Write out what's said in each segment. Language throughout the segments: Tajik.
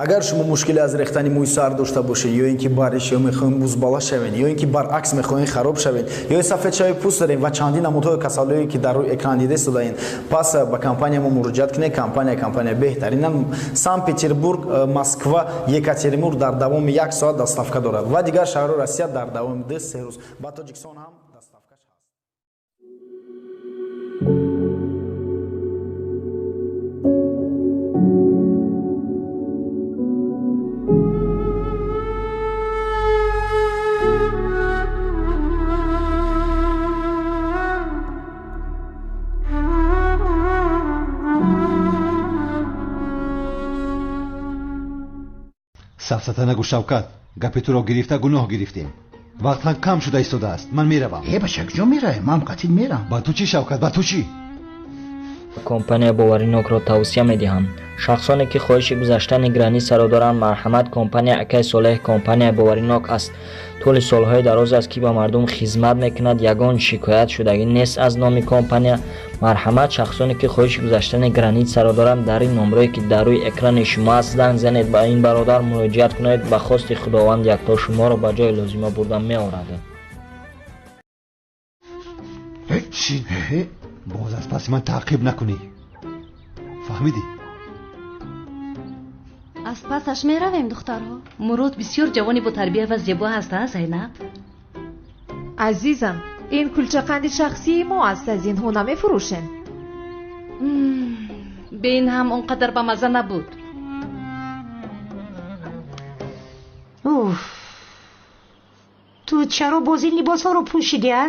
Агар шумо мушкиле аз рехтани мӯи сар дошта бошед, ё ин ки бариш, ё мехоҳед бузбала шавед, ё ин ки баръакс мехоҳед хароб шавед, ё сафедшави пӯст доред ва чандин намудҳои касалиҳое ки дар рӯи экран дида истодаед, пас ба компания мо муроҷиат кунед. Компания беҳтаринам. Санкт-Петербург, Москва, Екатеринбург дар давоми як соат доставка дорад ва дигар шаҳрҳои Россия дар давоми 2-3 рӯз. Ба Тоҷикистон ҳам доставкаш ҳаст. Сафсата нагӯ, Шавкат. Гапи туро гирифта гуноҳ гирифтем. Вақт ҳам кам шуда истодааст. Ман меравам. Э, бача, куҷо меравӣ? Ман қатил мерам. Ба ту чӣ, Шавкат, ба ту чӣ? Компания боваринокро тавсия медиҳам. Шахсоне ки хоҳиши гузаштани границаро доранд, марҳамат, компания Акай Солеҳ компания боваринок аст. Тӯли солҳои дароз аст, ки ба мардум хизмат мекунад, ягон шикоят шудагӣ нест аз номи компания. Марҳамат, шахсоне ки хоҳиши гузаштани границаро доранд, дар ин номрое ки дар рӯи экрани шумо аст, занг занед, ба ин бародар муроҷиат кунед. Ба хости Худованд якто шуморо ба ҷои лозима бурда меорад. Шин, боз аз паси ман таъқиб накунӣ, фаҳмидӣ? Аз пасаш меравем, духтарҳо. Мурод бисёр ҷавони ботарбия ва зебо ҳаст, а, Зайнаб? Азизам, ин кулчақанди шахсии мо аст, аз инҳо намефурӯшем. Бе ин ҳам он қадар ба мазза набуд. Уф, ту чаро боз ин либосҳоро пӯшидӣ, а?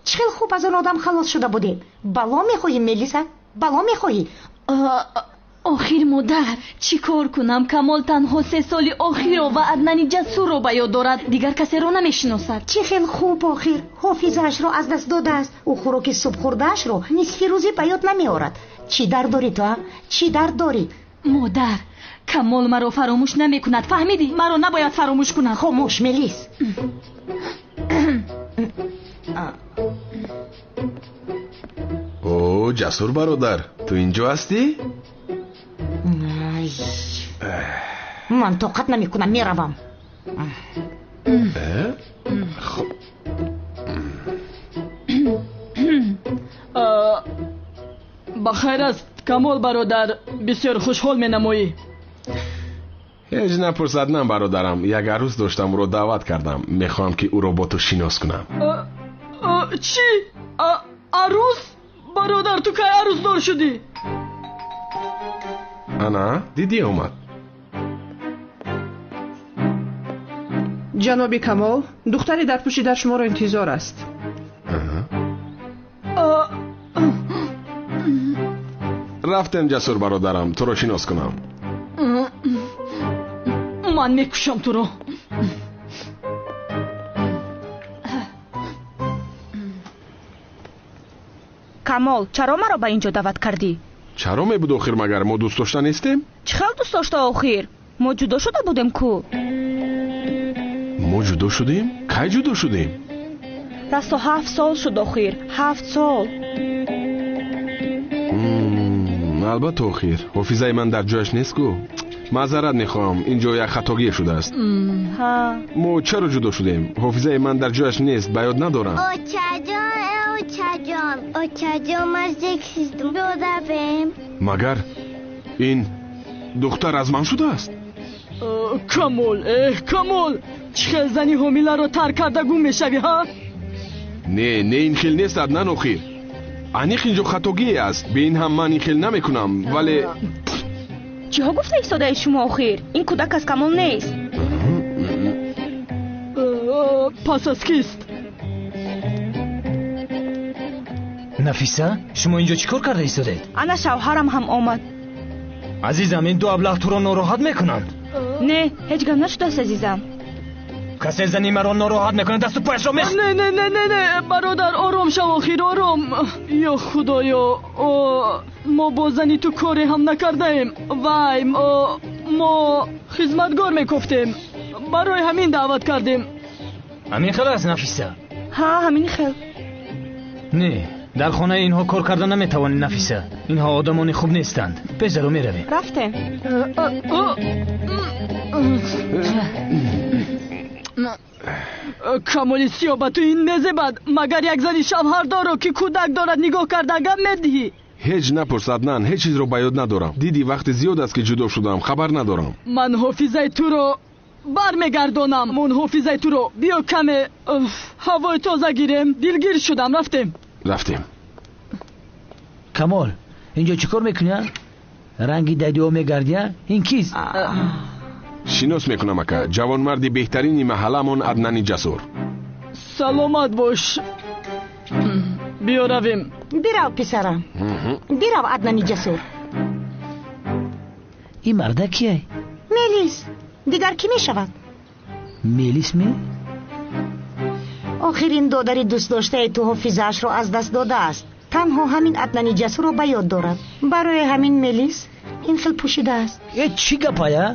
Чӣ хел хуб аз он одам халос шуда будем. Бало мехоҳӣ, Мелиса? Бало мехоҳӣ? Охир, модар, чӣ кор кунам? Камол танҳо 3 соли охирро ва Аднани Ҷасурро ба ёд дорад, дигар касеро намешиносад. Чӣ хел хуб, охир ҳофизаашро аз даст додааст. Ӯ хӯроки субҳхӯрдаашро нисфи рӯзӣ ба ёд намеорад. Чӣ дард дорӣ ту, а? Чӣ дард дорӣ? Модар, Камол маро фаромӯш намекунад, фаҳмидӣ? Маро набояд фаромӯш кунад. Хомӯш, Мелис. О, Ҷасур бародар, ту инҷо ҳастӣ? Ман тоқат намекунам, меравам. Хуб. Ба хайр аст, Камол бародар, бисёр хушҳол менамоӣ. Ҳеҷ напурсад нам, бародарам. Як арӯс доштам, ӯро даъват кардам. Мехоҳам ки ӯро бо ту шинос кунам. Чӣ? Арӯс? Бародар, ту кай арӯсдор шудӣ? Ана, дидӣ, омад. Ҷаноби Камол, духтари дарпӯшида шуморо интизор аст. Рафтем, Ҷасур бародарам, туро шинос кунам. Ман мекушам туро. Камол, чаро маро ба ин ҷо даъват кардӣ? Чаро мебуд охир, магар мо дӯст дошта нестем? Чӣ хел дӯст дошта охир? Мо ҷудо шуда будем ку? Мо ҷудо шудем? Кай ҷудо шудем? Расто 7 сол шуд охир, 7 сол. Албатта охир, ҳофизаи ман дар ҷояш нест ку. Маъзарат мехоҳам, ин ҷо як хатогие шудааст. Мо чаро ҷудо шудем? Ҳофизаи ман дар ҷояш нест, ба ёд надорам. Очаҷон, очаҷон, очаҷон, ман зикр биёдавем. Магар ин духтар аз ман шудааст? Камол, эҳ, Камол, чӣ хел зани ҳомиларо тарк карда гум мешавӣ, ҳа? Не, не, ин хел нест, Аднан охир. Аниқ ин ҷо хатогие аст. Бе ин ҳам ман ин хел намекунам, вале Чиҳо гуфта истодаи шумо охир? Ин кӯдак аз Камол нест. Пас аз кист? Нафиса, шумо инҷо чӣ кор карда истодед? Ана шавҳарам ҳам омад. Азизам, ин ду аблаҳ туро нороҳат мекунанд. Не, ҳеҷ гап нашудааст, азизам. Касе зани маро нороҳат мекунад, дасту пояшро мех. Не, не, не, не, не, бародар, ором шав охир, ором. Ё худоё, мо бо зани ту коре ҳам накардаем. Вай, мо хизматгор мекофтем. Барои ҳамин даъват кардем. Ҳамин хел аст, Нафиса? Ҳа, ҳамин хел. Не, дар хонаи инҳо кор карда наметавонӣ, Нафиса. Инҳо одамони хуб нестанд. Пеш даро меравем. Рафтем. Камоли сиёҳ ба ту ин мезебад, магар як зани шавҳардорро ки кӯдак дорад нигоҳ карда гап медиҳӣ? Ҳеҷ напурс, Аднан, ҳеҷ чизро ба ёд надорам. Дидӣ вақти зиёд аст ки ҷудо шудам, хабар надорам. Ман ҳофизаи туро бармегардонам. Он ҳофизаи туро. Биё каме ҳавои тоза гирем. Дилгир шудам, рафтем. Рафтем. Камол, инҷо чӣ кор мекунӣ? Ранги дадио мегардӣ? Ин кист? Шинос мекунам ака, ҷавонмарди беҳтарини маҳалламон Аднани Ҷасур. Саломат бош. Биё равем. Бирав писарам, бирав Аднани Ҷасур. Ин марда кие? Мелис. Дигар кӣ мешавад? Мелис ме? Охир ин додари дӯстдоштаи ту ҳофизаашро аз даст додааст. Танҳо ҳамин Аднани Ҷасурро ба ёд дорад. Барои ҳамин Мелис ин хел пӯшидааст. Э чӣ гапая?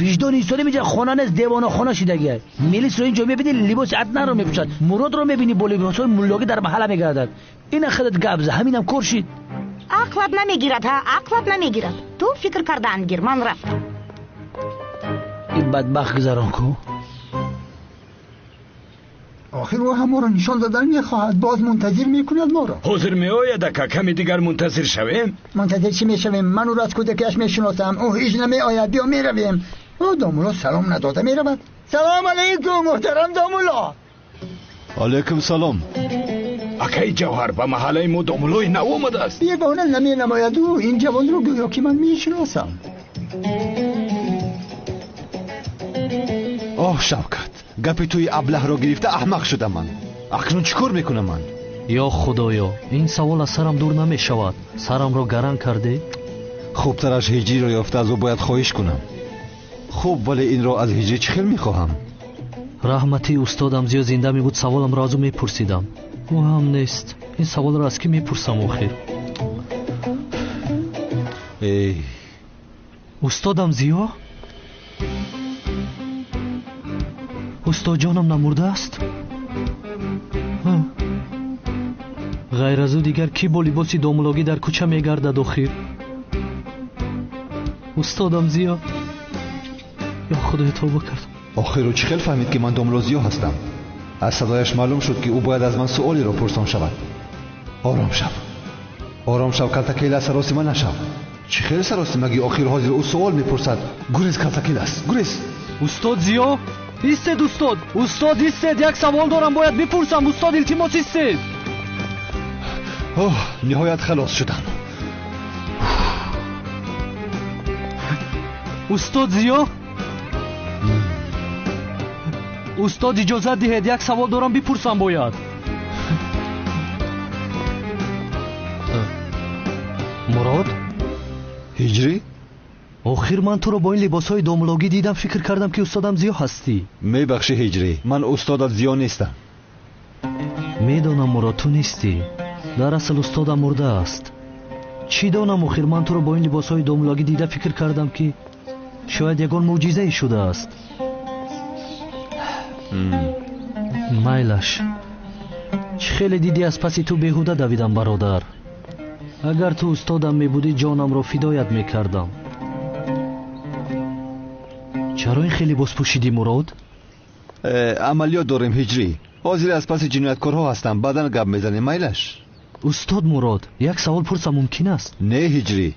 Виҷдони инсонӣ меҷа хона нест, девонахона шидагия. Мелисро инҷо мебинӣ, либоси Аднанро мепӯшад. Муродро мебинӣ, бо либосҳои муллогӣ дар маҳалла мегардад. Ина худат гап за, ҳаминам кор шид. Ақлат намегирад, ҳа, ақлат намегирад. Ту фикр кардаан гир, ман рафтам. Ин бадбахт гузарон ку. Охир ӯ ҳамаро нишон додан мехоҳад, боз мунтазир мекунад моро. Ҳозир меояд ака, каме дигар мунтазир шавем. Мунтазир чӣ мешавем? Ман ӯро аз кӯдакиаш мешиносам. Ӯ ҳеҷ намеояд. Биё меравем. Ӯ домулло салом надода меравад. Салом алайкум, муҳтарам домулло. Алайкум салом. Акаи Ҷавҳар, ба маҳаллаи мо домуллои нав омадааст. Бегона наменамояд ӯ. Ин ҷавонро гӯё ки ман мешиносам. Оҳ, Шавкат, гапи туи аблаҳро гирифта аҳмақ шудам ман. Акнун чӣ кор мекунам ман? Ё худоё, ин савол аз сарам дур намешавад. Сарамро гаран кардӣ? Хубтараш ҳиҷриро ёфта аз ӯ бояд хоҳиш кунам. Хуб, вале инро аз ҳиҷрӣ чӣ хел мехоҳам? Раҳмати устодам зиё зинда мебуд, саволамро аз ӯ мепурсидам. Ӯ ҳам нест. Ин саволро аз кӣ мепурсам охир? Эй, устодам зиё? Устодҷонам намурдааст? Ғайр аз ӯ дигар кӣ бо либоси домулогӣ дар кӯча мегардад охир? Устодам зиё, ё худоё, тавба кардам. Охир ӯ чӣ хел фаҳмид ки ман домуло зиё ҳастам? Аз садояш маълум шуд ки ӯ бояд аз ман суолеро пурсон шавад. Ором шав, ором шав, калтакелас, саросима нашав. Чӣ хел саросимагӣ? Охир ҳозир ӯ суол мепурсад. Гурез, калтакелас, гурез. Устод зиё, истед, устод, устод истед, як савол дорам, бояд бипурсам. Устод, илтимос, истед. Оҳ, ниҳоят халос шудам. Устод зиё, устод, иҷозат диҳед, як савол дорам, бипурсам бояд. Мурод? Ҳиҷрӣ? Охир ман туро бо ин либосҳои домулогӣ дидам, фикр кардам ки устодам зиё ҳастӣ. Мебахшӣ ҳиҷрӣ, ман устодат зиё нестам. Медонам Мурод, ту нестӣ. Дар асл устодам мурдааст. Чӣ донам, охир ман туро бо ин либосҳои домулогӣ дида фикр кардам ки шояд ягон мӯъҷизае шудааст. Майлаш, чӣ хеле дидӣ аз паси ту беҳуда давидам бародар. Агар ту устодам мебудӣ, ҷонамро фидоят мекардам. Чаро ин хел либос пӯшидӣ Мурод? Амалиёт дорем ҳиҷрӣ. Ҳозир аз паси ҷинояткорҳо ҳастам, баъдан гап мезанем. Майлаш. Устод Мурод, як савол пурсам мумкин аст? Не ҳиҷрӣ,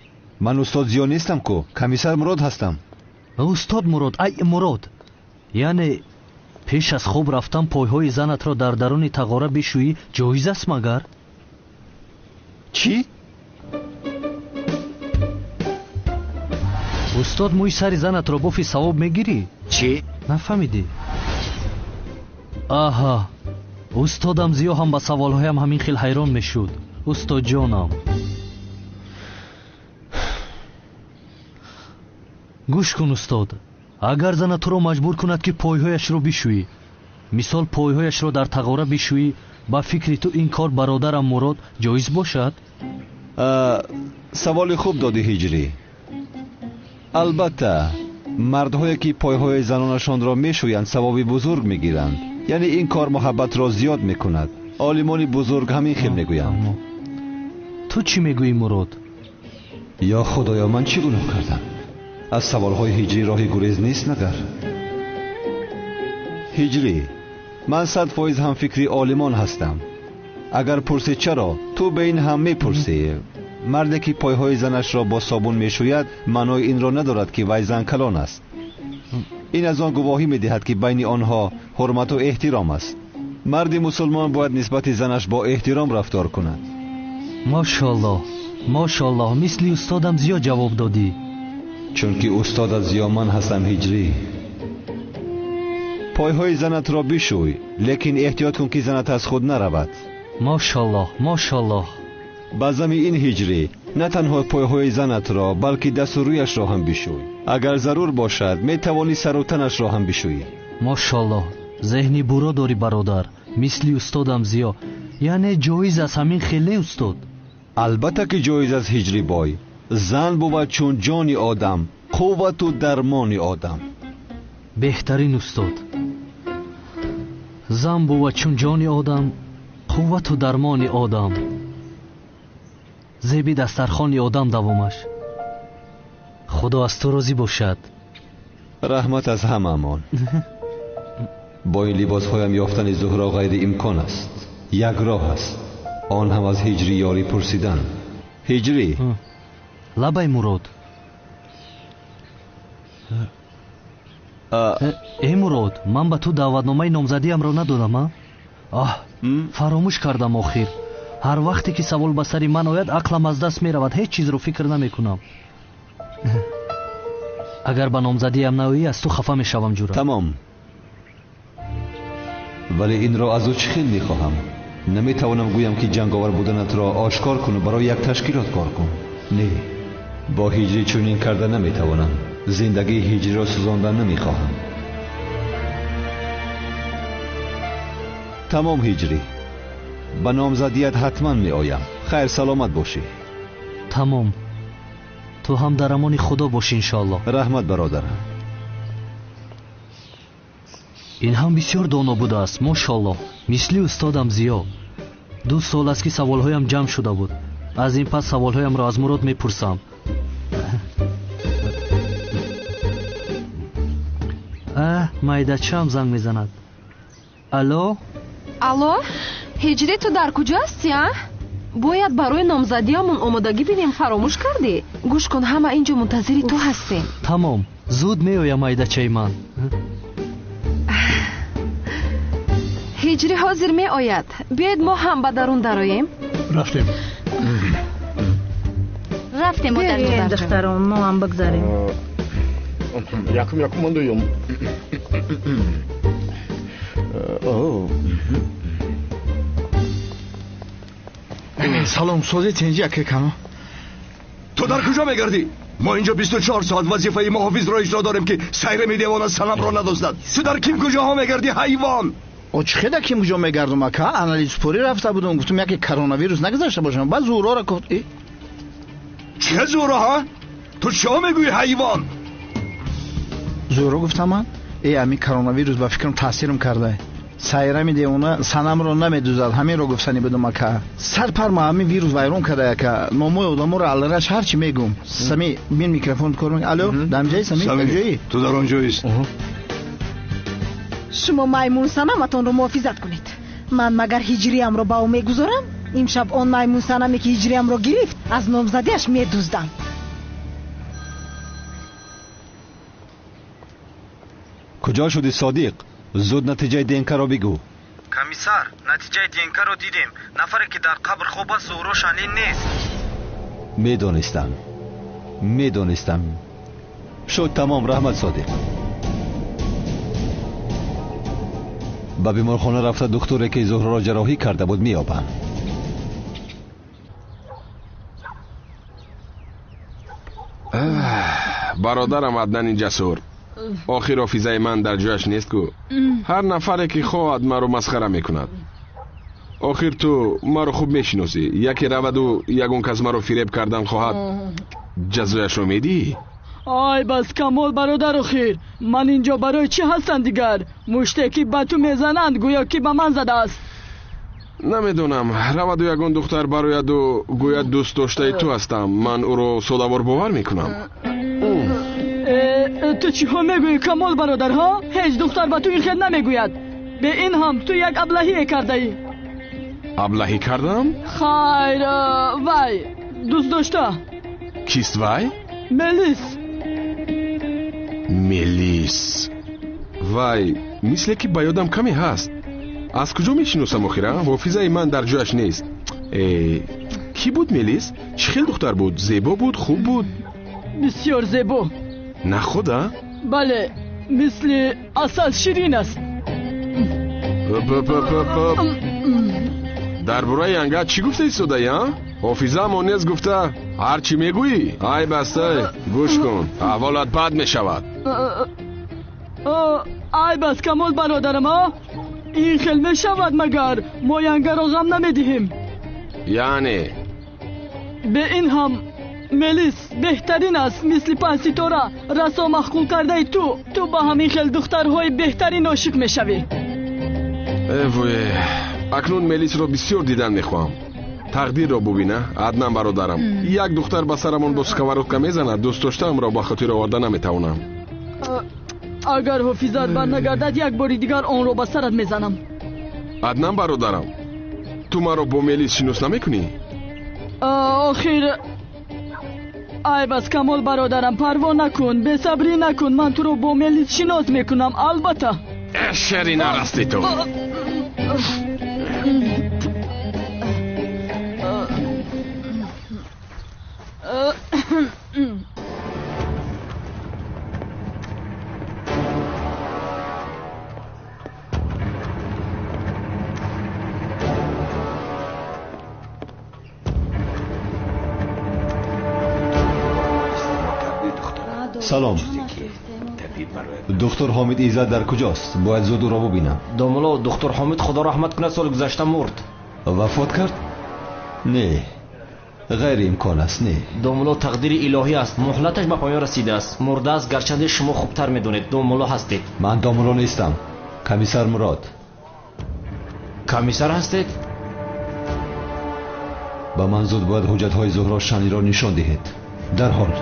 ман устод зиё нестам ку, комиссар Мурод ҳастам. Устод Мурод, ай Мурод, яъне пеш аз хоб рафтан пойҳои занатро дар даруни тағора бишӯӣ ҷоиз аст магар? Чӣ? Устод, мӯи сари занатро бофи савоб мегирӣ? Чӣ? Нафаҳмидӣ? Аҳа, устодам зиё ҳам ба саволҳоям ҳамин хел ҳайрон мешуд. Устодҷонам, гӯш кун устод, агар зана туро маҷбур кунад ки пойҳояшро бишӯӣ, мисол пойҳояшро дар тағора бишӯӣ, ба фикри ту ин кор бародарам Мурод ҷоиз бошад? Саволи хуб додӣ ҳиҷрӣ. Албатта, мардҳое ки пойҳои занонашонро мешӯянд савоби бузург мегиранд. Яъне ин кор муҳаббатро зиёд мекунад. Олимони бузург ҳамин хел мегӯянд. Ту чӣ мегӯӣ Мурод? Ё худоё, ман чӣ гуноҳ кардам? Аз саволҳои ҳиҷрӣ роҳи гурез нест магар? Ҳиҷрӣ, ман 100% ҳамфикри олимон ҳастам. Агар пурсӣ чаро, ту ба ин ҳам мепурсӣ. Марде ки пойҳои занашро бо собун мешӯяд, маънои инро надорад ки вай зан калон аст. Ин аз он гувоҳӣ медиҳад ки байни онҳо ҳурмату эҳтиром аст. Марди мусулмон бояд нисбати занаш бо эҳтиром рафтор кунад. Мошоаллоҳ, мошоаллоҳ, мисли устодам зиёд ҷавоб додӣ. Чунки устодат зиё ман ҳастам ҳиҷрӣ. Пойҳои занатро бишӯй, лекин эҳтиёт кун ки занат аз худ наравад. Мошоаллоҳ, мошоаллоҳ. Ба зами ин ҳиҷрӣ на танҳо пойҳои занатро, балки дасту рӯяшро ҳам бишӯй. Агар зарур бошад, метавонӣ сару танашро ҳам бишӯӣ. Мошоаллоҳ, зеҳни буро дорӣ бародар, мисли устодам зиё. Яъне ҷоиз аст ҳамин хеле устод? Албатта ки ҷоиз аст ҳиҷрӣ бой. Зан бувад чун ҷони одам, қуввату дармони одам. Беҳтарин устод. Зан бувад чун ҷони одам, қуввату дармони одам. Зеби дастархони одам давомаш. Худо аз ту розӣ бошад. Раҳмат аз ҳамаамон. Бо ин либосҳоям ёфтани Зуҳро ғайриимкон аст. Як роҳ аст, он ҳам аз ҳиҷрӣ ёрӣ пурсидан. Ҳиҷрӣ. Лабай Мурод. Э Мурод, ман ба ту даъватномаи номзадиамро надодам, а? Оҳ, фаромӯш кардам охир. Ҳар вақте ки савол ба сари ман ояд, ақлам аз даст меравад, ҳеҷ чизро фикр намекунам. Агар ба номзадиам наоӣ, аз ту хафа мешавам ҷура. Тамом. Вале инро аз ӯ чӣ хел мехоҳам? Наметавонам гӯям ки ҷанговар буданатро ошкор куну барои як ташкилот кор кун. Не, бо ҳиҷрӣ чунин карда наметавонам. Зиндагии ҳиҷриро сӯзондан намехоҳам. Тамом ҳиҷрӣ, ба номзадият ҳатман меоям. Хайр, саломат бошӣ. Тамом, ту ҳам дар амони Худо бош иншоаллоҳ. Раҳмат бародарам. Ин ҳам бисёр доно будааст, мошоаллоҳ, мисли устодам Зиё. 2 сол аст ки саволҳоям ҷамъ шуда буд. Аз ин пас саволҳоямро аз Мурод мепурсам. Майдачаам занг мезанад. Алло? Алло, ҳиҷрӣ, ту дар куҷо ҳастӣ, а? Бояд барои номзадиамон омодагӣ бинем, фаромӯш кардӣ? Гӯш кун, ҳама инҷо мунтазири ту ҳастем. Тамом, зуд меоям майдачаи ман. Ҳиҷрӣ ҳозир меояд. Биёед мо ҳам ба дарун дароем. Рафтем. Рафтем, модарҷон. Духтарон, мо ҳам бигзарем. Якум, якум, ман дуюм. Салом, сози тинҷи ака кано. Ту дар куҷо мегардӣ? Мо инҷо 24 соат вазифаи муҳофизро иҷро дорем ки сайрами девона Санамро надоздад. Ту дар ким куҷоҳо мегардӣ, ҳайвон? О, чӣ хеда ким куҷо мегардум ака? Анализпурӣ рафта будум, гуфтум яке коронавирус нагузашта бошам. Баъд Зуҳрора гуфт. Чӣ Зуҳро, ҳа? Ту чиҳо мегӯӣ, ҳайвон? Зуҳро гуфтам ман? Э, ҳамин коронавирус ба фикрам таъсирам кардае. Сайрами девона Санамро намедузад, ҳаминро гуфтанӣ будум ака. Сарпар ма ҳамин вирус вайрон карда ака. Номои одаморо аллараш ҳарчи мегум. Сами, мин микрофон кор мекунам. Алло, дар ҷои Сами? Дар ҷои? Ту дар он ҷоист. Шумо маймун Санаматонро муҳофизат кунед. Ман магар ҳиҷриямро ба ӯ мегузорам? Имшаб он маймун Санаме ки ҳиҷриямро гирифт, аз номзадиаш медуздам. Куҷо шудӣ Содиқ? Зуд натиҷаи ДНК-ро бигӯ. Комиссар, натиҷаи ДНК-ро дидем. Нафаре ки дар қабр хоб аст, Зуҳро Шанлин нест. Медонистам, медонистам. Шуд тамом, раҳмат Содиқ. Ба беморхона рафта духтуре ки Зуҳроро ҷарроҳӣ карда буд меёбам. Бародарам Аднани ҷасур, охир ҳофизаи ман дар ҷояш нест ку. Ҳар нафаре ки хоҳад маро масхара мекунад. Охир ту маро хуб мешиносӣ. Яке раваду ягон кас маро фиреб кардан хоҳад, ҷазояшро медиҳӣ? Ай бас Камол бародар, охир ман инҷо барои чӣ ҳастам дигар? Муште ки ба ту мезананд, гӯё ки ба ман задааст. Намедонам, раваду ягон духтар барояду гӯяд дӯст доштаи ту ҳастам, ман ӯро содавор бовар мекунам. Ту чиҳо мегӯӣ, Камол бародар, ҳа? Ҳеҷ духтар ба ту ин хел намегӯяд. Бе ин ҳам ту як аблаҳие кардаӣ. Аблаҳӣ кардам? Хайр, вай дӯст дошта. Кист вай? Мелис. Мелис. Вай, мисле ки ба ёдам каме ҳаст. Аз куҷо мешиносам охира? Ҳофизаи ман дар ҷояш нест. Кӣ буд Мелис? Чӣ хел духтар буд? Зебо буд? Хуб буд? Бисёр зебо. На худа? Бале, мисли асал ширин аст. Дар бораи янга чӣ гуфта истодаӣ, а? Ҳофизаам нез гуфта, ҳар чӣ мегӯӣ, ай бастай, гӯш кун, аҳволат бад мешавад. Ай бас, Камол бародарам, а? Ин хел мешавад магар? Мо янгаро ғам намедиҳем. Яъне? Бе ин ҳам Мелис беҳтарин аст, мисли панҷситора, расо маъқул кардаи ту. Ту ба ҳамин хел духтарҳои беҳтарин ошиқ мешавӣ. Эвуе, акнун Мелисро бисёр дидан мехоҳам. Тақдирро бубина, Аднан бародарам. Як духтар ба сарамон бо сковородка мезанад, дӯст доштаамро ба хотир оварда наметавонам. Агар ҳофизат барнагардад, як бори дигар онро ба сарат мезанам. Аднан бародарам, ту маро бо Мелис шинос намекунӣ? Охир, айб аст, Камол бародарам, парво накун, бесабрӣ накун, ман туро бо Мелис шинос мекунам, албатта. Шери нарасти ту. Салом. Доктор Ҳомид Иззат дар куҷост? Бояд зуд ӯро бубинам. Домулло, доктор Ҳомид худо раҳмат кунад, соли гузашта мурд. Вафот кард? Не, ғайриимкон аст, не. Домулло, тақдири илоҳӣ аст, муҳлаташ ба поён расидааст. Мурдааст, гарчанде шумо хубтар медонед. Домулло ҳастед. Ман домулло нестам. Комиссар Мурод. Комиссар ҳастед? Ба ман зуд бояд ҳуҷҷатҳои Зуҳро Шаниро нишон диҳед. Дарҳол.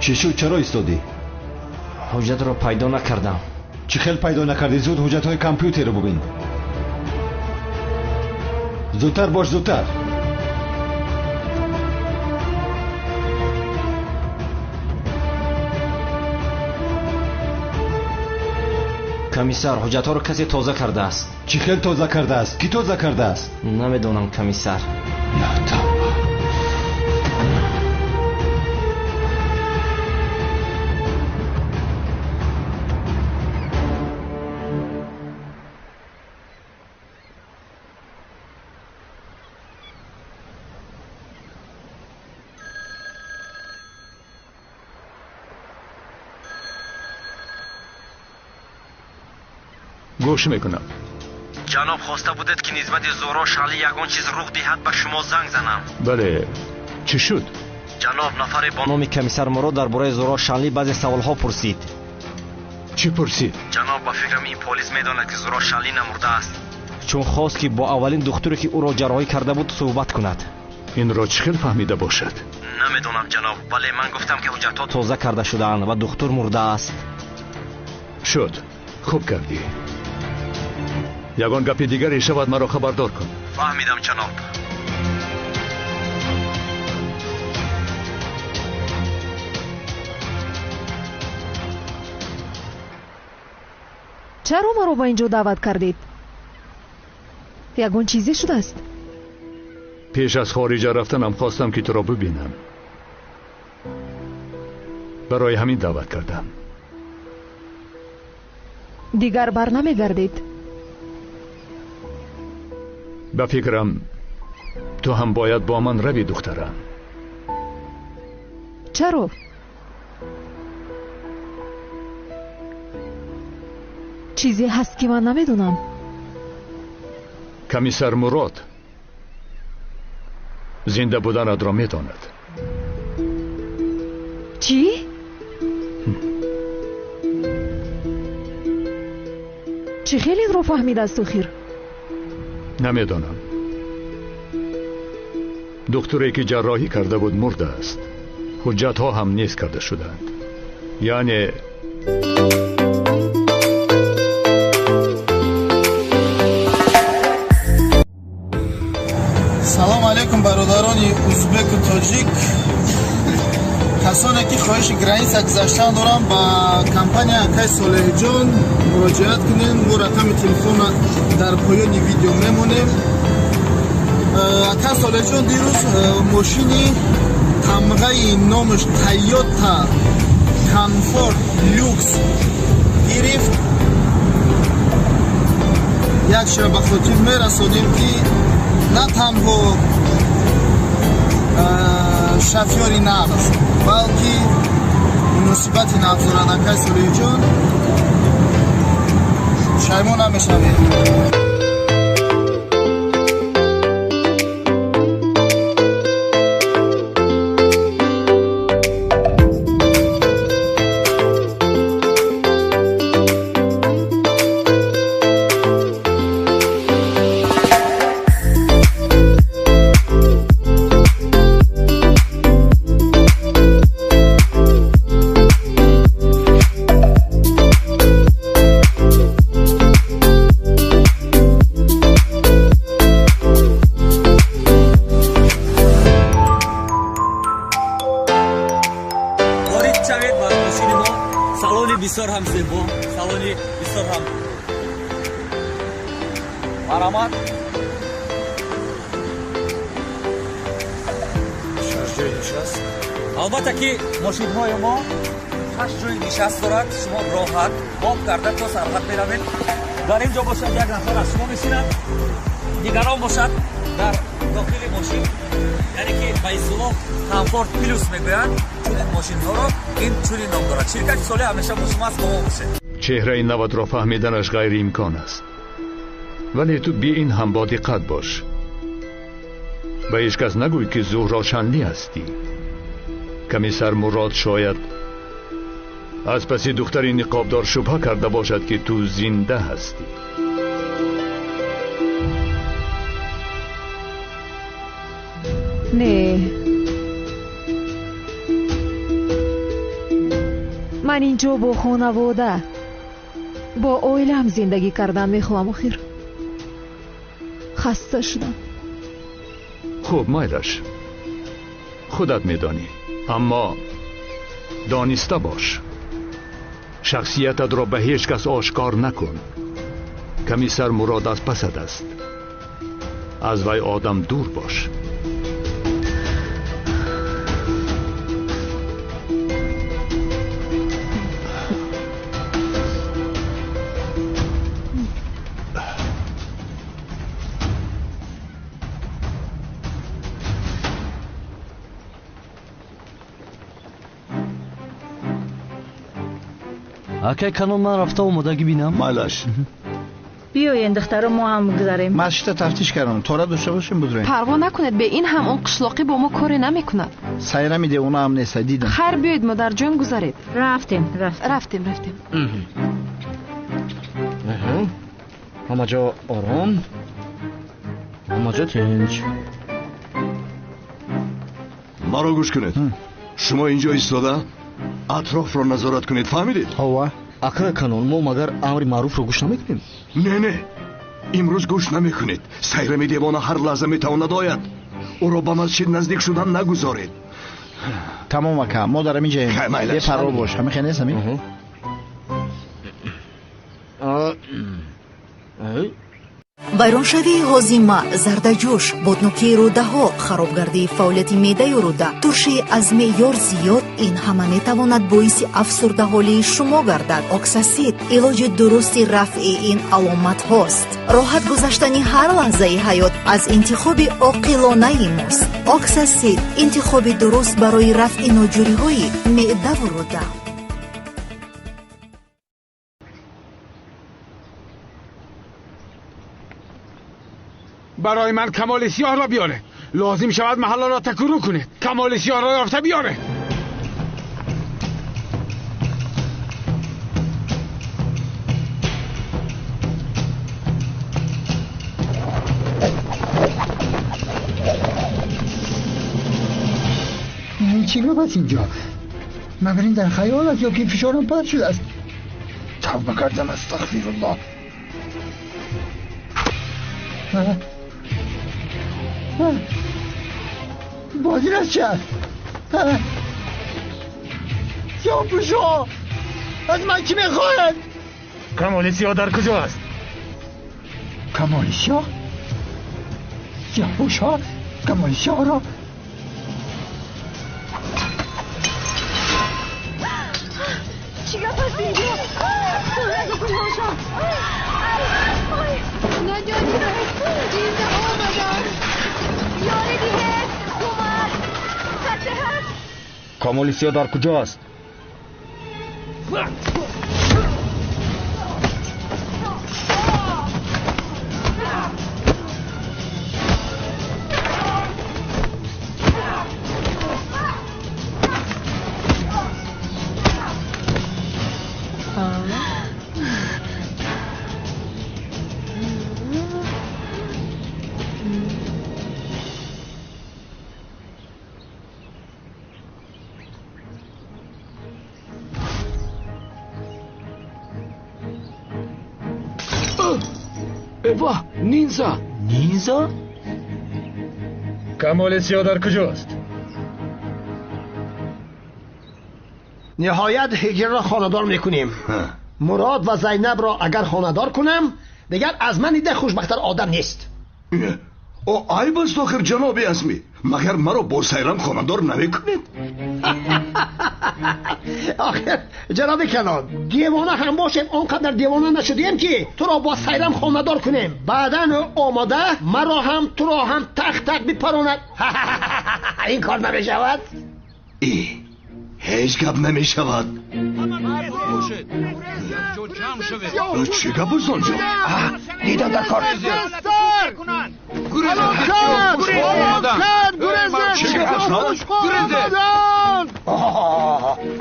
Чӣ шуд? Чаро истодӣ? Ҳуҷҷатро пайдо накардам. Чӣ хел пайдо накардӣ? Зуд ҳуҷҷатҳои компютерро бубин. Зудтар бош, зудтар. Комиссар, ҳуҷҷатҳоро касе тоза кардааст. Чӣ хел тоза кардааст? Кӣ тоза кардааст? Намедонам, комиссар. Ё тавба. Гӯш мекунам. Ҷаноб, хоста будед ки нисбати Зуҳро Шанлӣ ягон чиз рух диҳад, ба шумо занг занам. Бале, чӣ шуд? Ҷаноб, нафаре бо номи комиссар Мурод дар бораи Зуҳро Шанлӣ баъзе саволҳо пурсид. Чӣ пурсид? Ҷаноб, ба фикрам ин полис медонад ки Зуҳро Шанлӣ намурдааст, чун хост ки бо аввалин духтуре ки ӯро ҷарроҳӣ карда буд суҳбат кунад. Инро чӣ хел фаҳмида бошад? Намедонам, ҷаноб, вале ман гуфтам ки ҳуҷҷатҳо тоза карда шудаанд ва духтур мурдааст. Шуд, хуб кардӣ. Ягон гапи дигаре шавад, маро хабардор кун. Фаҳмидам, ҷаноб. Чаро маро ба ин ҷо даъват кардед? Ягон чизе шудааст? Пеш аз хориҷа рафтанам хостам ки туро бибинам. Барои ҳамин даъват кардам. Дигар бар намегардед? Ба фикрам ту ҳам бояд бо ман равӣ, духтарам. Чаро? Чизе ҳаст ки ман намедонам. Комиссар Мурод зинда буданатро медонад. Чӣ? Чӣ хел инро фаҳмидааст охир? Намедонам. Духтуре ки ҷарроҳӣ карда буд мурдааст. Ҳуҷҷатҳо ҳам нест карда шудаанд. Яъне Салом алейкум, бародарони узбеку тоҷик. Касоне ки хоҳиши граница гузаштан доранд, ба компания акай Солеҳҷон муроҷиат кунед. Мо рақами телефона дар поёни видео мемонем. Акай Солеҳҷон дирӯз мошини тамғаи номаш Тойота Комфорт Люкс гирифт. Як шира ба хотир мерасонем, ки на танҳо шофёри нағз, балки муносибати нағз дорад акай Солеҳҷон. Шаймон намешавед. Бисёр ҳам зебо, салони бисёр ҳам марҳамат. Шаш ҷои нишаст. Албатта ки мошинҳои мо шаш ҷои нишаст дорад. Шумо роҳат боб карда то сарҳад меравед. Дар ин ҷо бошад як нафар аз шумо мешинад, дигарон бошад дар дохили мошин, яъне ки ба истилоҳ комфорт плюс мегӯянд чунин мошинҳоро. Ин чунин ном дорад. Ширкати Солеҳ ҳамеша бо шумо аст, бо мо бошед. Чеҳраи наватро фаҳмиданаш ғайриимкон аст, вале ту би ин ҳам бодиққат бош. Ба ҳеҷ кас нагӯй ки Зуҳро Шанлӣ ҳастӣ. Комиссар Мурод шояд аз паси духтари ниқобдор шубҳа карда бошад, ки ту зинда ҳастӣ. Не, ман инҷо бо хонавода, бо оилаам зиндагӣ кардан мехоҳам. Охир хаста шудам. Хуб, майлаш, худат медонӣ, аммо дониста бош, шахсиятатро ба ҳеҷ кас ошкор накун. Комиссар Мурод аз пасат аст, аз вай одам дур бош. Акай канон, ман рафта омодагӣ бинам. Майлаш. Биёен, духтаро, мо ҳам гузарем. Ман шита тафтиш кардам, тора дошта бошем, бузурем. Парво накунед, бе ин ҳам он қишлоқӣ бо мо коре намекунад. Сайрами девона ҳам нест, дидам. Хайр, биёед, модарҷон, гузаред. Рафтем, рафтем, рафтем. Ҳама ҷо ором, ҳама ҷо тинч. Маро гӯш кунед. Шумо инҷо истода атрофро назорат кунед, фаҳмидед? Ҳова. Акай канон, мо магар амри маъруфро гӯш намекунем? Не, не, имрӯз гӯш намекунед. Сайрами девона ҳар лаҳза метавонад ояд. Ӯро ба масҷид наздик шудан нагузоред. Тамом, ака, мо дар ҳамин ҷаем. Бепарво бош. Ҳамин хел нест, ҳамин? Вайроншавии ҳозима, зардаҷӯш, боднокии рӯдаҳо, харобгардии фаъолияти меъдаю рӯда, туршии аз меъёр зиёд — ин ҳама метавонад боиси афсурдаҳолии шумо гардад. Оксасид илоҷи дурусти рафъи ин аломатҳост. Роҳат гузаштани ҳар лаҳзаи ҳаёт аз интихоби оқилонаи мост. Оксасид — интихоби дуруст барои рафъи ноҷӯриҳои меъдаву рӯда. Барои ман Камоли Сиёҳро биёре. Лозим шавад, маҳалларо такуру кунед. Камоли Сиёҳро ёфта биёре. Чӣ гап аст инҷо? Магар ин дар хаёл аст ё ки фишорам пар шудааст? Тавба кардам, астағфируллоҳ. Боз ин аз чи аст? Сиёҳпӯшо, аз ман чӣ мехоҳад? Камоли сиёҳ дар куҷо аст? Камоли сиёҳ? Сиёҳпӯшҳо камоли сиёҳро чӣ гап аст инҷо? Наҷот диҳед, зинда омаданд! Ёрӣ диҳед, кӯмак! Касе ҳаст? Камоли сиёҳ дар куҷо аст? Эва, нинза! Нинза? Камоли сиёҳ дар куҷост? Ниҳоят ҳиҷрро хонадор мекунем. Мурод ва Зайнабро агар хонадор кунам, дигар аз ман дида хушбахттар одам нест. О, айб аст охир, ҷаноби Азмӣ. Магар маро бо Сайрам хонадор намекунед? Охир, ҷаноби Калон, девона ҳам бошем, он қадар девона нашудем, ки туро бо Сайрам хонадор кунем. Баъдан ӯ омода маро ҳам туро ҳам тақ-тақ бипаронад. Ин кор намешавад. Ҳеҷ гап намешавад. Чӣ гап аст онҷо? Дидам дар кор. Чӣ гап аст?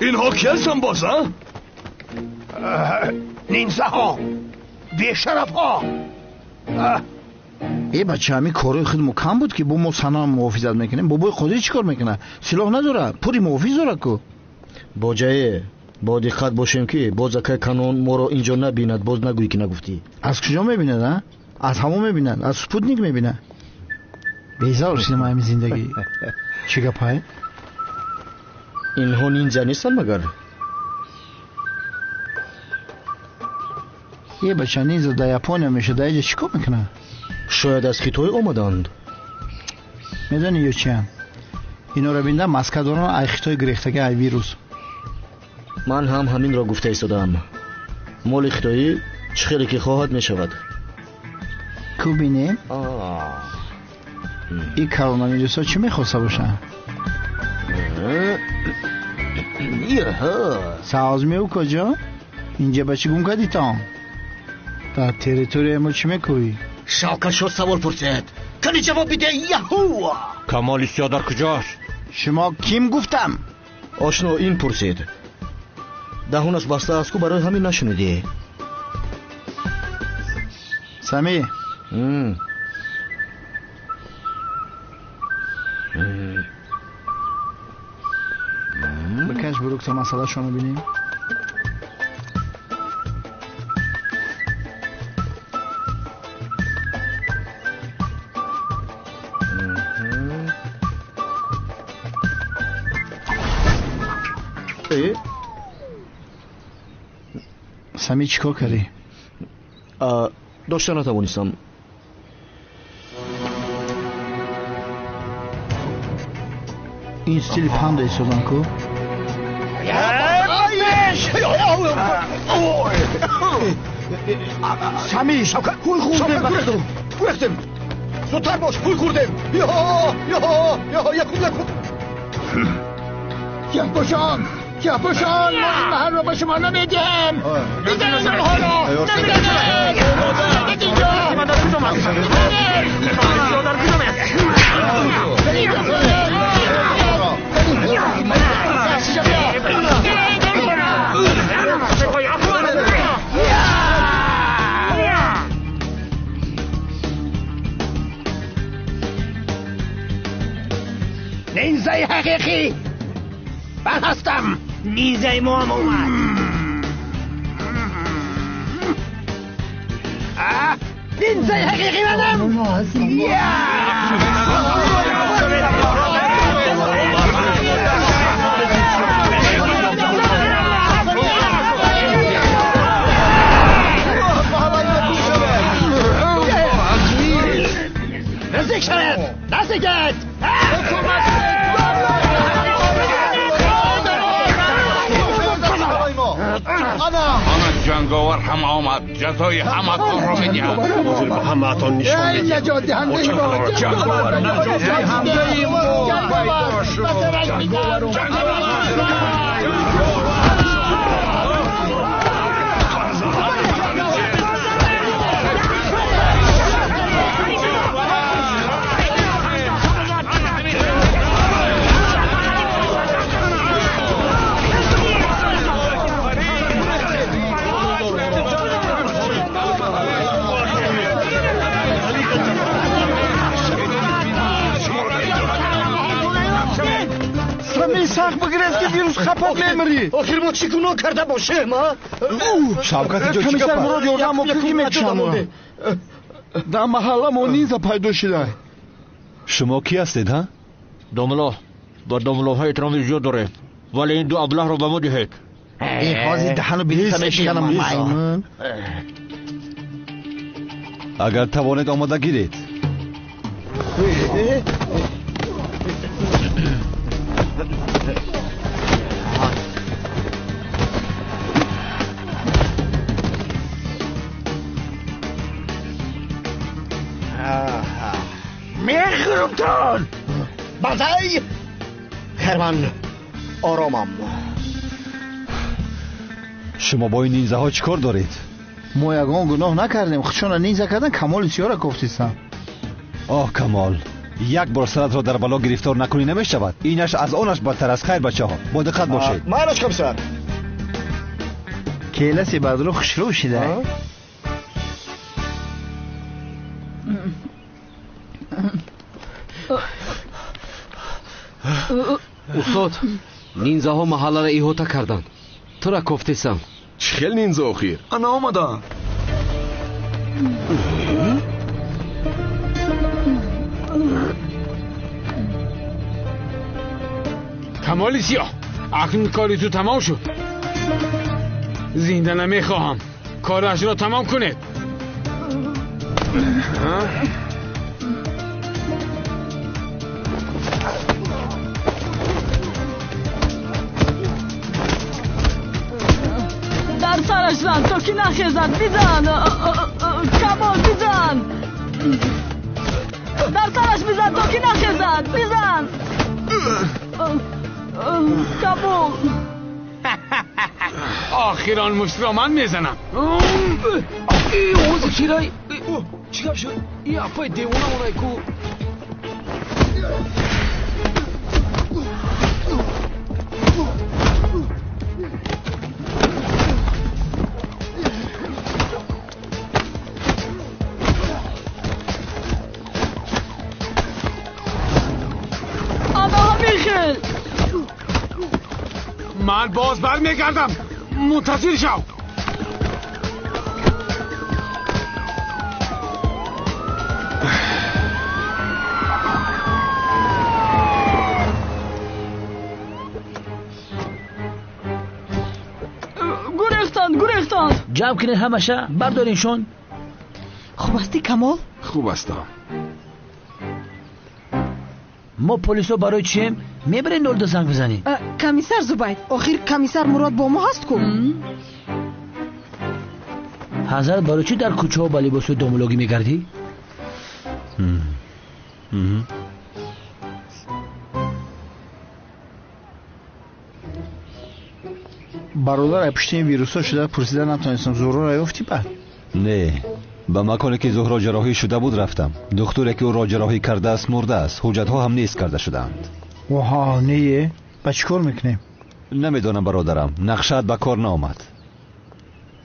Инҳо ки ҳастанд боз, а? Нинзаҳо, бешарафҳо. Э бача, ҳамин корои худ мо кам буд, ки бо мо санам муҳофизат мекунем. Бобои қодир чӣ кор мекунад? Силоҳ надорад, пури муҳофиз дорад ку. Боҷае, бо диққат бошем, ки боз акай Канон моро инҷо набинад, боз нагӯӣ, ки нагуфтӣ. Аз куҷо мебинад, а? Аз ҳаво мебинад, аз спутник мебинад. Безор шудем ҳамин зиндагӣ. Чӣ гапай? Инҳо нинҷа нестанд магар? Е бача, нинза дар Япония мешад, дар инҷа чӣ кор мекунад? Шояд аз Хитой омаданд. Медонӣ ё чиянд? Инора бинда маска доранд, ай Хитой гирехтаги, ай вирус. Ман ҳам ҳаминро гуфта истодаам. Моли хитоӣ чӣ хеле ки хоҳад мешавад. Ку бинем? Ин коронавирусҳо чӣ мехоста бошанд? Саозмиу куҷо? Инҷа ба чӣ гум кардитон? Дар территорияи мо чӣ мекӯӣ? Шавкатшо савол пурсед. Кани ҷавоб биде, яҳу! Камоли сиёҳ дар куҷост? Шумо ким гуфтам? Ошно, ин пурсид. Даҳонаш баста аст ку, барои ҳамин нашунидӣ. Сами. Бикаш бурук то масъалашонро бинем. Сами, чӣ кор кардӣ? Дошта натавонистам. Ин стили панда истодан ку? Сами, ҳуй хӯрдем, гурехтем. Зудтар бош, ҳуй хӯрдем. Якум, якум. Сиёҳпӯшон, сиёҳпӯшон, мо ин маҳалро ба шумо намедиҳем. Бизанед онҳоро, намезанед. Инҷо. Нинзаи ҳақиқӣ. Ман ҳастам. Нинзаи мо ҳам омад. Нинзаи ҳақиқӣ манам. Наздик шавед! Наздикет! Ана ҷанговар ҳам омад, ҷазои ҳамаатонро медиҳад. Ҳозир ба ҳамаатон нишон медиҳам. Наҷотдиҳандаи мо! Ҷанговар! Наҷотдиҳандаи мо! Ҷанговар! Сахт бигирез ки вирус хапат мемирӣ. Охир мо чӣ гуноҳ карда бошем, а? Шавкат ҷо чӣ Комиссар гап? Мурод ёрдам мо ки мекушам. Дар маҳалла мо нинза пайдо шуда. Шумо кӣ ҳастед, ҳа? Домло, ба домлоҳо эҳтироми зиёд дорем, вале ин ду аблаҳро ба мо диҳед. Ҳозир даҳану билита мешиканам, маймун. Агар тавонед омода гиред. Мехӯрумтон! Базай! Хайр, ман оромам. Шумо бо ин нинзаҳо чӣ кор доред? Мо ягон гуноҳ накардем. Худшона нинза кардан Камоли сиёра кофтистам. Оҳ, Камол, як бор саратро дар бало гирифтор накунӣ намешавад. Инаш аз онаш бадтар аст. Хайр, бачаҳо, бо диққат бошед. Майлаш, комиссар. Келаси бадру хушрӯ шида. Устод, нинзаҳо маҳалларо иҳота карданд. Тура кофтесам. Чӣ хел нинза охир? Ана омаданд. Камоли сиёҳ, акнун кори ту тамом шуд. Зинда намехоҳам. Корашро тамом кунед. Дар сараш зан то ки нахезад. Бизан, Камол, бизан. Дар сараш бизан то ки нахезад. Бизан, Камол. Охир он муштро ман мезанам. Ҳозир кирай? Чӣ гап шуд? И апай девона монай ку. Ана ҳамин хел. Ман боз бармегардам. Мунтазир шав. Гурехтанд, гурехтанд. Ҷамъ кунед ҳамаша, бардориншон. Хуб ҳастӣ, Камол? Хуб ҳастам. Мо полисо барои чием? Мебарем нолда занг бизанем. Комиссар Зубайд, охир комиссар Мурод бо мо ҳаст ку? Ҳазрат, барои чӣ дар кӯчаҳо ба либосҳои домулогӣ мегардӣ? Бародар, ай пушти ин вирусҳо шуда пурсида натонистам. Зуҳроро ёфтӣ баъд? Не, ба маконе ки Зуҳро ҷарроҳӣ шуда буд рафтам. Духтуре ки ӯро ҷарроҳӣ кардааст мурдааст. Ҳуҷҷатҳо ҳам нест карда шудаанд. Оҳо, не, ба чӣ кор мекунем? Намедонам, бародарам, нақшаат ба кор наомад.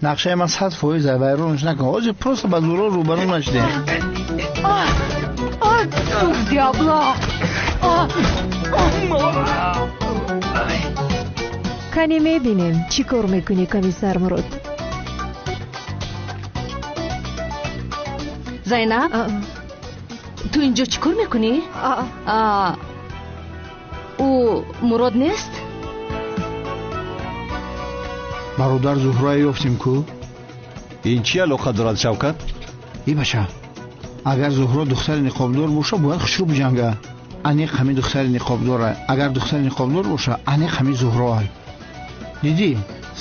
Нақшаи ман 100%, вайронш накун. Ҳозир просто ба Зуҳро рӯбарӯ нашудем. Диабло! Кане мебинем, чӣ кор мекунӣ, комиссар Мурод. Зайнаб, ту инҷо чӣ кор мекунӣ? Ӯ Мурод нест? Бародар, Зуҳрое ёфтем ку? Ин чӣ алоқа дорад, Шавкат? И баша, агар Зуҳро духтари ниқобдор боша, бояд хушрӯ биҷанга. Аниқ ҳамин духтари ниқобдора. Агар духтари ниқобдор боша, аниқ ҳамин Зуҳроа. Дидӣ,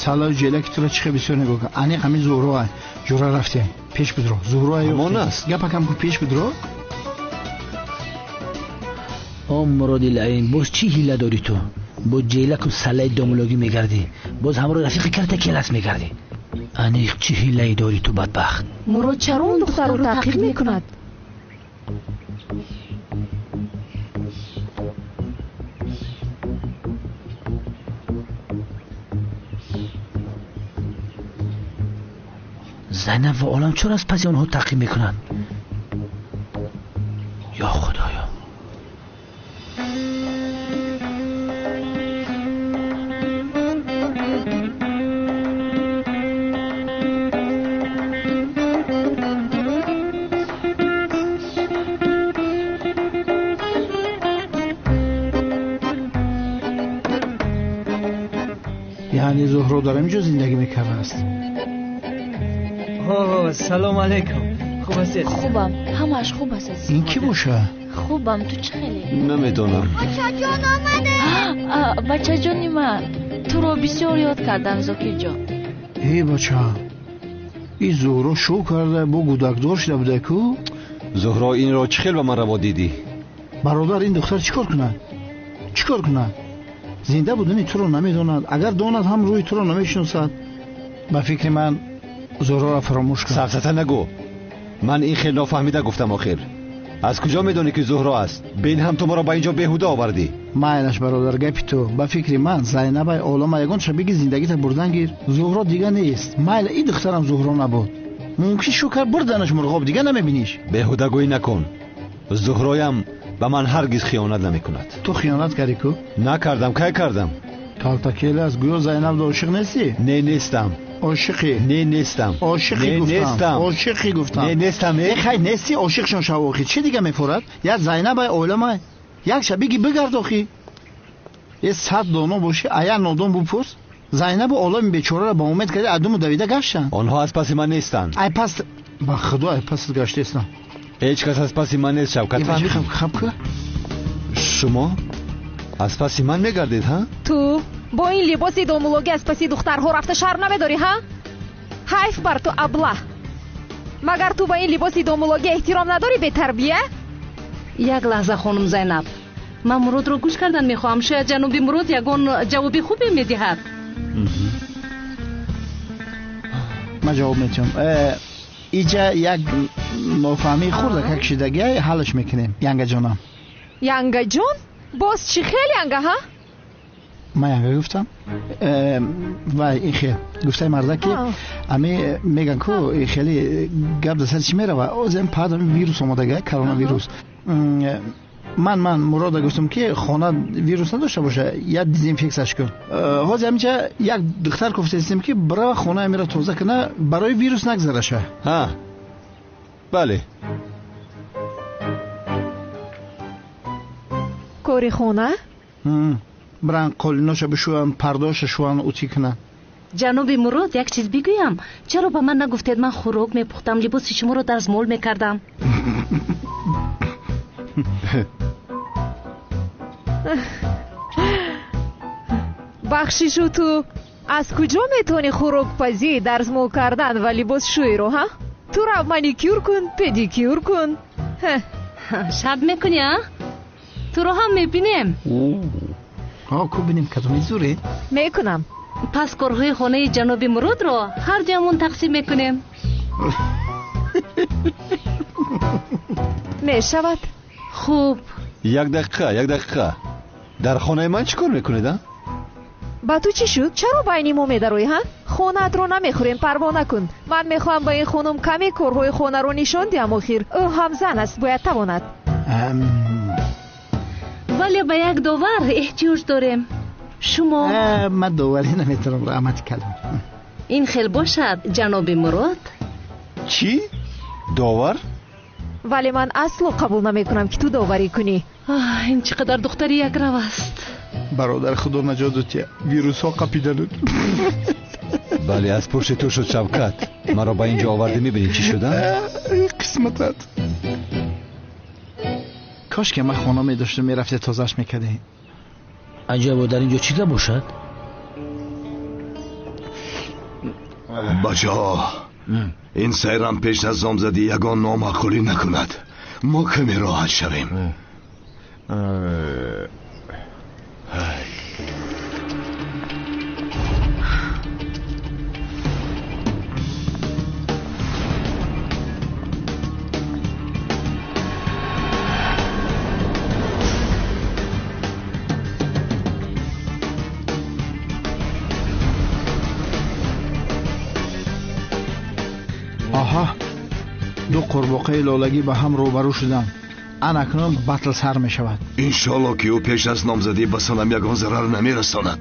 салаю ҷелаки туро чӣ хел бисёр нигоҳ кард. Аниқ ҳамин Зуҳроа. Ҷура рафтем, пеш бидро. Зуҳроа ёфтем. Ҳамон аст. Гапакам ку, пеш бидро. О Муроди лаин, боз чӣ ҳила дорӣ ту? Бо ҷелаку салаи домулогӣ мегардӣ, боз ҳамроҳ рафиқи карта келас мегардӣ. Аниқ чӣ ҳилае дорӣ ту, бадбахт? Мурод чаро он духтарро таъқиб мекунад? Зайнаб ва Олам чаро аз паси онҳо таъқиб мекунанд? Ё Худоё! Яъне Зуҳро дар ҳамин ҷо зиндагӣ мекардааст. Салом алейкум, хуб ҳастед? Хубам, ҳамааш хуб аст, азиз. Ин кӣ боша? Хубам, ту чӣ хеле? Намедонам. Бачаҷон омада. Бачаҷони ман, туро бисёр ёд кардам, Зокирҷон. Эй бача, ин Зуҳро шӯ карда, бо гудакдор шуда буда ку? Зуҳро, инро чӣ хел ба ман раво дидӣ? Бародар, ин духтар чӣ кор кунад? Чӣ кор кунад? Зинда будани туро намедонад. Агар донад ҳам рӯи туро намешиносад. Ба фикри ман Зуҳроро фаромӯш кун. Сафсата нагӯ. Ман ин хел нофаҳмида гуфтам охир. Аз куҷо медонӣ ки Зуҳро аст? Бин ҳам ту маро ба инҷо беҳуда овардӣ. Майлаш бародар, гапи ту. Ба фикри ман Зайнабай олама ягон шабеги зиндагита бурдан гир. Зуҳро дига нест. Майла, ин духтарам Зуҳро набуд. Мумкин шу кард бурданаш мурғоб, дига намебиниш. Беҳудагӯӣ накун. Зуҳроям ба ман ҳаргиз хиёнат намекунад. Ту хиёнат кардӣ ку? Накардам, кай кардам? Калтакел аст, гӯё Зайнаб ошиқ нестӣ? Не, нестам. Ошиқӣ? Не, нестам. Ошиқӣ гуфтам. Ошиқӣ гуфтам. Не, нестам. Э, хай нестӣ, ошиқшон шав охи. Чӣ дига мефорад? Як Зайнабай оиламай. Як шаб биги бигард охи. Е сад доно бошӣ, ая нодон бупурс. Зайнабу олами бечораро ба умед карди, адуму давида гаштанд. Онҳо аз паси ман нестанд. Ай пас, ба худо, ай пасат гаштаестам. Ҳеҷ кас аз паси ман нест, Шавкат. Хаб ку? Шумо аз паси ман мегардед, ҳа? Ту бо ин либоси домулогӣ аз паси духтарҳо рафта шарм намедорӣ, ҳа? Ҳайф бар ту, аблаҳ! Магар ту ба ин либоси домулогӣ эҳтиром надорӣ, бетарбия? Як лаҳза, хонум Зайнаб, ман Муродро гӯш кардан мехоҳам. Шояд ҷаноби Мурод ягон ҷавоби хубе медиҳад. Ман ҷавоб метиҳам. Иҷа як нофаҳмии хурда как шидагия ҳаллаш мекунем, янгаҷонам. Янгаҷон? Боз чӣ хел янга, ҳа? Ман янга гуфтам. Вай, ин хел гуфтаи марда ки ами меган ку хеле гап дар сари чӣ мерава? Озем пад вирус омадага, коронавирус. Ман Мурода гуфтам ки хона вирус надошта боша, як дезинфексияш кун. Ҳозир ҳаминҷа як духтар гуфтаистем ки бирава хона амира тоза куна, барои вирус нагзараша. Ҳа, бале. Кори хона? Биран қолиноша бишӯянд, пардоша шӯянд, утӣ кунанд. Ҷаноби Мурод, як чиз бигӯям. Чаро ба ман нагуфтед? Ман хӯрок мепухтам, либоси шуморо дарзмол мекардам. Бахшишу, ту аз куҷо метавонӣ хӯрокпазӣ, дарзмол кардан ва либосшӯиро, ҳа? Ту рав маникюр кун, педикюр кун. Шаб мекунӣ, а? Туро ҳам мебинем. Ку бинем, кадоми зуре? Мекунам. Пас корҳои хонаи ҷаноби Муродро ҳар дуямон тақсим мекунем. Мешавад. Хуб. Як дақиқа, як дақиқа. Дар хонаи ман чӣ кор мекунед, а? Ба ту чӣ шуд? Чаро байни мо медароӣ, ҳа? Хонаатро намехӯрем, парво накун. Ман мехоҳам ба ин хонум каме корҳои хонаро нишон диҳам охир. Ӯ ҳам зан аст, бояд тавонад. Вале ба як довар эҳтиёҷ дорем. Шумо? Ман доварӣ наметавонам, раҳмати калон. Ин хел бошад, ҷаноби Мурод. Чӣ? Довар? Вале ман асло қабул намекунам, ки ту доварӣ кунӣ. Ин чӣ қадар духтари якрав аст. Бародар, худо наҷот дод, вирусҳо қапидануд. Бале, аз пушти ту шуд, Шавкат. Маро ба ин ҷо овардӣ, мебинӣ чӣ шудам? Қисматат. Кош ки ман хона медоштам, мерафте тозааш мекардем. Аҷабо, дар ин ҷо чӣ гап бошад? Бачаҳо, ин сайрам пеш аз номзадӣ ягон номаъқулӣ накунад. Мо каме роҳат шавем. Аҳа, ду қурбоқаи лолагӣ ба ҳам рӯбарӯ шуданд. Ан акнун батл сар мешавад. Иншоалло, ки ӯ пеш аз номзадӣ ба Санам ягон зарар намерасонад.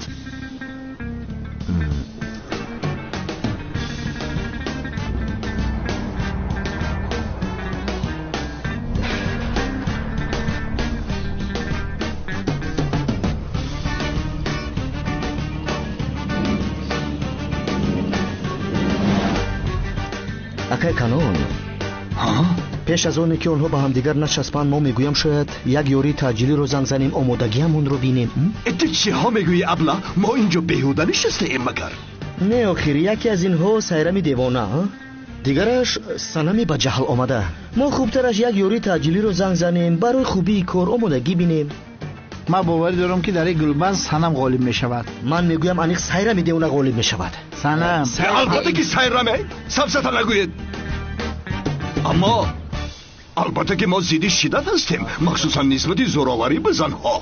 Акай Канон, пеш аз оне ки онҳо ба ҳамдигар начаспанд, мо мегӯям шояд як ёрии таъҷилиро занг занем, омодагиамонро бинем. Ту чиҳо мегӯӣ, абла? Мо инҷо беҳуда нишастаем магар? Не, охир, яке аз инҳо сайрами девона, дигараш санами ба ҷаҳл омада. Мо хубтараш як ёрии таъҷилиро занг занем, барои хубии кор омодагӣ бинем. Ман боварӣ дорам, ки дар ин гулбанд Санам ғолиб мешавад. Ман мегӯям, аниқ сайрами девона ғолиб мешавад. Санам. Албатта ки сайраме, сафсата нагӯед. Аммо албатта ки мо зидди шиддат ҳастем, махсусан нисбати зӯроварӣ ба занҳо.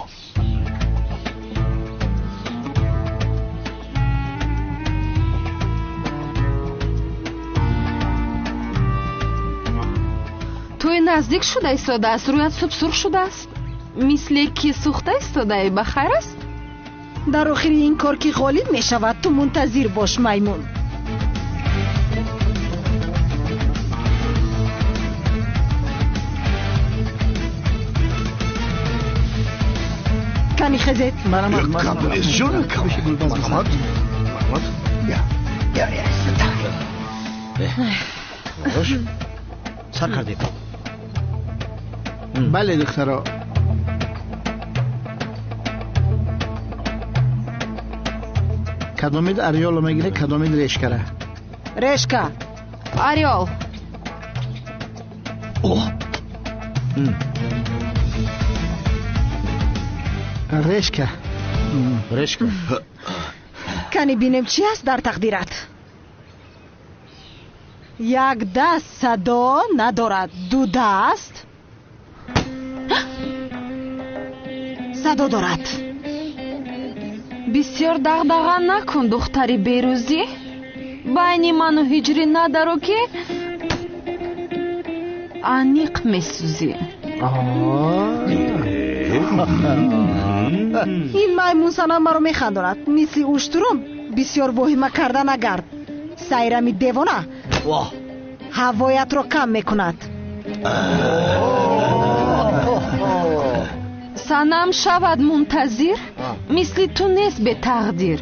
Тӯй наздик шуда истодааст, рӯят субсурх шудааст, мисле ки сӯхта истодаӣ. Ба хайр аст? Дар охири ин кор ки ғолиб мешавад, ту мунтазир бош, маймун. Кани хезед. Гап нест, ҷонакам. Марҳамат. Сар кардем. Бале, духтаро. Кадомид ореолро мегиред, кадомид решкара? Решка. Ореол. Решка. Решка. Кани бинем чи аст дар тақдират. Як даст садо надорад, ду даст садо дорад. Бисёр дағдаға накун, духтари берӯзӣ. Байни ману ҳиҷрӣ надаро, ки аниқ месӯзӣ. Ин маймунсанам маро механдонад. Мисли уштурум бисёр воҳима карда нагард. Сайрами девона ҳавоятро кам мекунад. Санам шавад мунтазир, мисли ту нест бетақдир.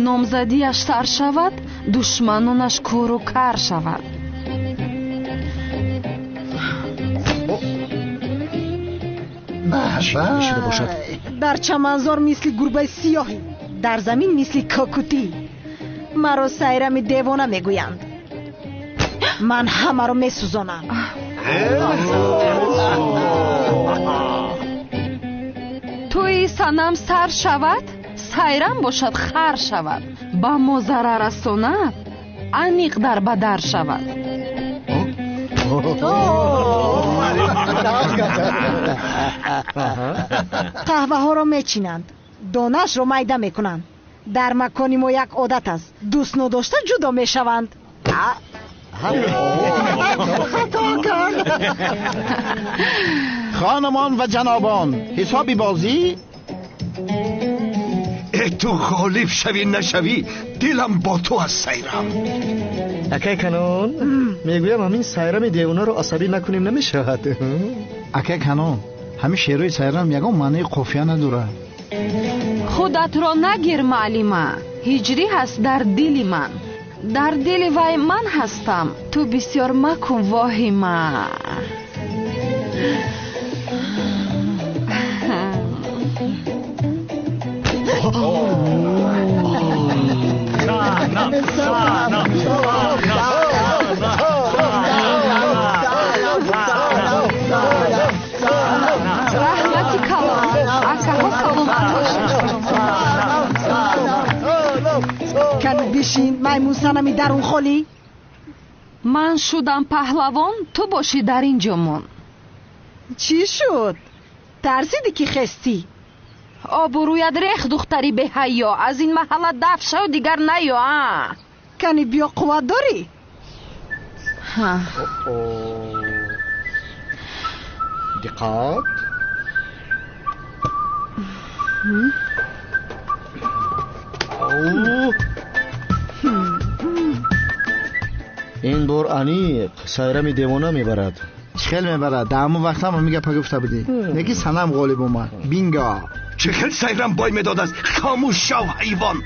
Номзадиаш сар шавад, душманонаш кӯру кар шавад. Дар чаманзор мисли гурбаи сиёҳӣ, дар замин мисли кокутӣ. Маро сайрами девона мегӯянд. Ман ҳамаро месӯзонам. Тӯи Санам сар шавад, сайрам бошад хар шавад. Ба мо зарар расонад, аниқ дар ба дар шавад. Қаҳваҳоро мечинанд, донаашро майда мекунанд. Дар макони мо як одат аст, дӯст нодошта ҷудо мешаванд. Хато кард. Хонумон ва ҷанобон, ҳисоби бозӣ. Ту ғолиб шавӣ нашавӣ, дилам бо ту аст Сайрам. Акай Канон, мегӯям ҳамин Сайрами девонаро асабӣ накунем намешавад. Акай Канон, ҳамин шеърҳои Сайрам ягон маънии қофия надорад. Худатро нагир маълима, ҳиҷрӣ ҳаст дар дили ман. Дар дили вай ман ҳастам, ту бисёр макун воҳима. Раҳмати калон, акаҳо саломат бошед. Кани бишин, маймун санами дарун холӣ. Ман шудам паҳлавон, ту бошӣ дар ин ҷо мон. Чӣ шуд? Тарсидӣ ки хестӣ? Обрӯят рех, духтари беҳаё, аз ин маҳалла дафт шав, дигар наё. А кани биё, қувват дорӣ? Диққат. Ин бор аниқ Сайрами девона мебарад. Чӣ хел мебарад? Дар ҳамон вақт ҳам ҳамин гапа гуфта будӣ. Неки Санам ғолиб омад. Бинго! Чӣ хел Сайрам бой медодааст? Хомӯш шав, ҳайвон!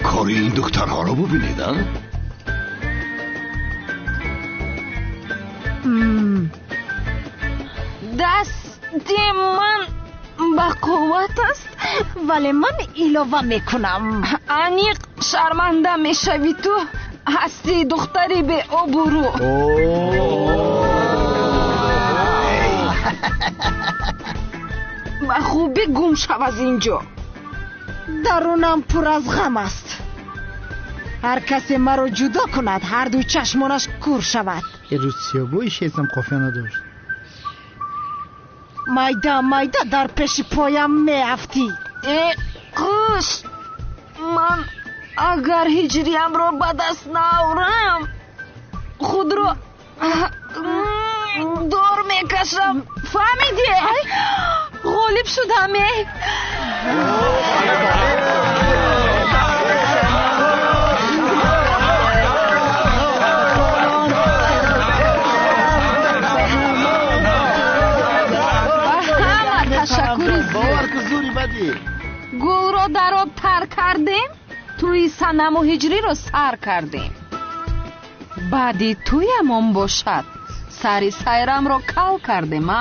Кори ин духтарҳоро бубинед, а? Дасти ман ба қувват аст, вале ман илова мекунам. Аниқ шарманда мешавӣ ту, ҳасти духтари беобрӯ. Ба хубӣ гум шав аз ин ҷо. Дарунам пур аз ғам аст. Ҳар касе маро ҷудо кунад, ҳар дуи чашмонаш кур шавад. Русиёбои шеърам қофия надошт. Майда майда дар пеши поям меафтӣ. Э қуш, ман агар ҳиҷриямро ба даст наорам, худро дор мекашам. Фаҳмидӣ? Ғолиб шудам. Э гулро дар об тар кардем, тӯи санаму ҳиҷриро сар кардем. Баъди тӯямон бошад, сари Сайрамро кал кардем. А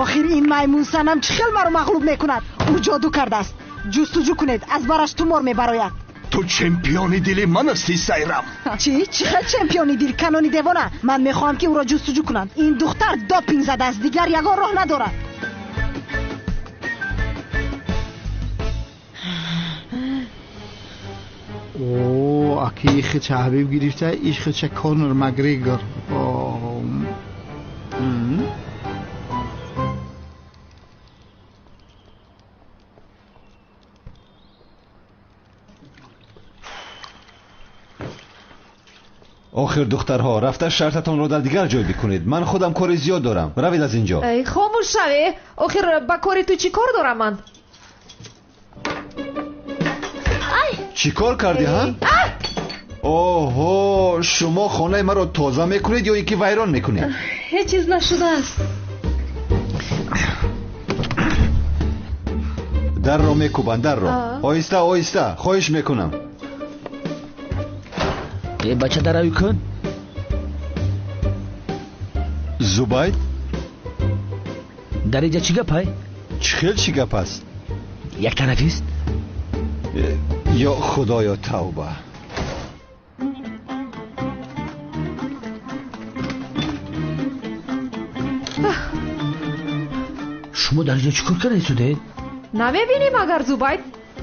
охир ин маймун санам чӣ хел маро мағлуб мекунад? Ӯ ҷоду кардааст. Ҷустуҷӯ кунед, аз бараш тумор мебарояд. Ту чемпиони дили ман ҳастӣ Сайрам. Чӣ? Чӣ хел чемпиони дил? Канони девона. Ман мехоҳам ки ӯро ҷустуҷӯ кунанд. Ин духтар допинг задааст, дигар ягон роҳ надорад. О, аки хича Ҳабиб гирифта, иш хича Конор Макгрегор. Охир духтарҳо, рафта шартатонро дар дигар ҷой бикунед. Ман худам кори зиёд дорам. Равед аз ин ҷо. Хомӯш шаве. Охир ба кори ту чӣ кор дорам ман? Чӣ кор кардӣ, ҳа? Оҳо, шумо хонаи маро тоза мекунед ё ин ки вайрон мекунед? Ҳеҷ чиз нашудааст. Дарро мекӯбанд, дарро. Оҳиста, оҳиста, хоҳиш мекунам. Э бача, даравӣ кун. Зубайд? Дар инҷа чӣ гап ай? Чӣ хел чӣ гап аст? Як танафист? Ё худоё, тавба. Шумо дар инҷо чӣ кор карда истодед? Намебинӣ магар Зубайд?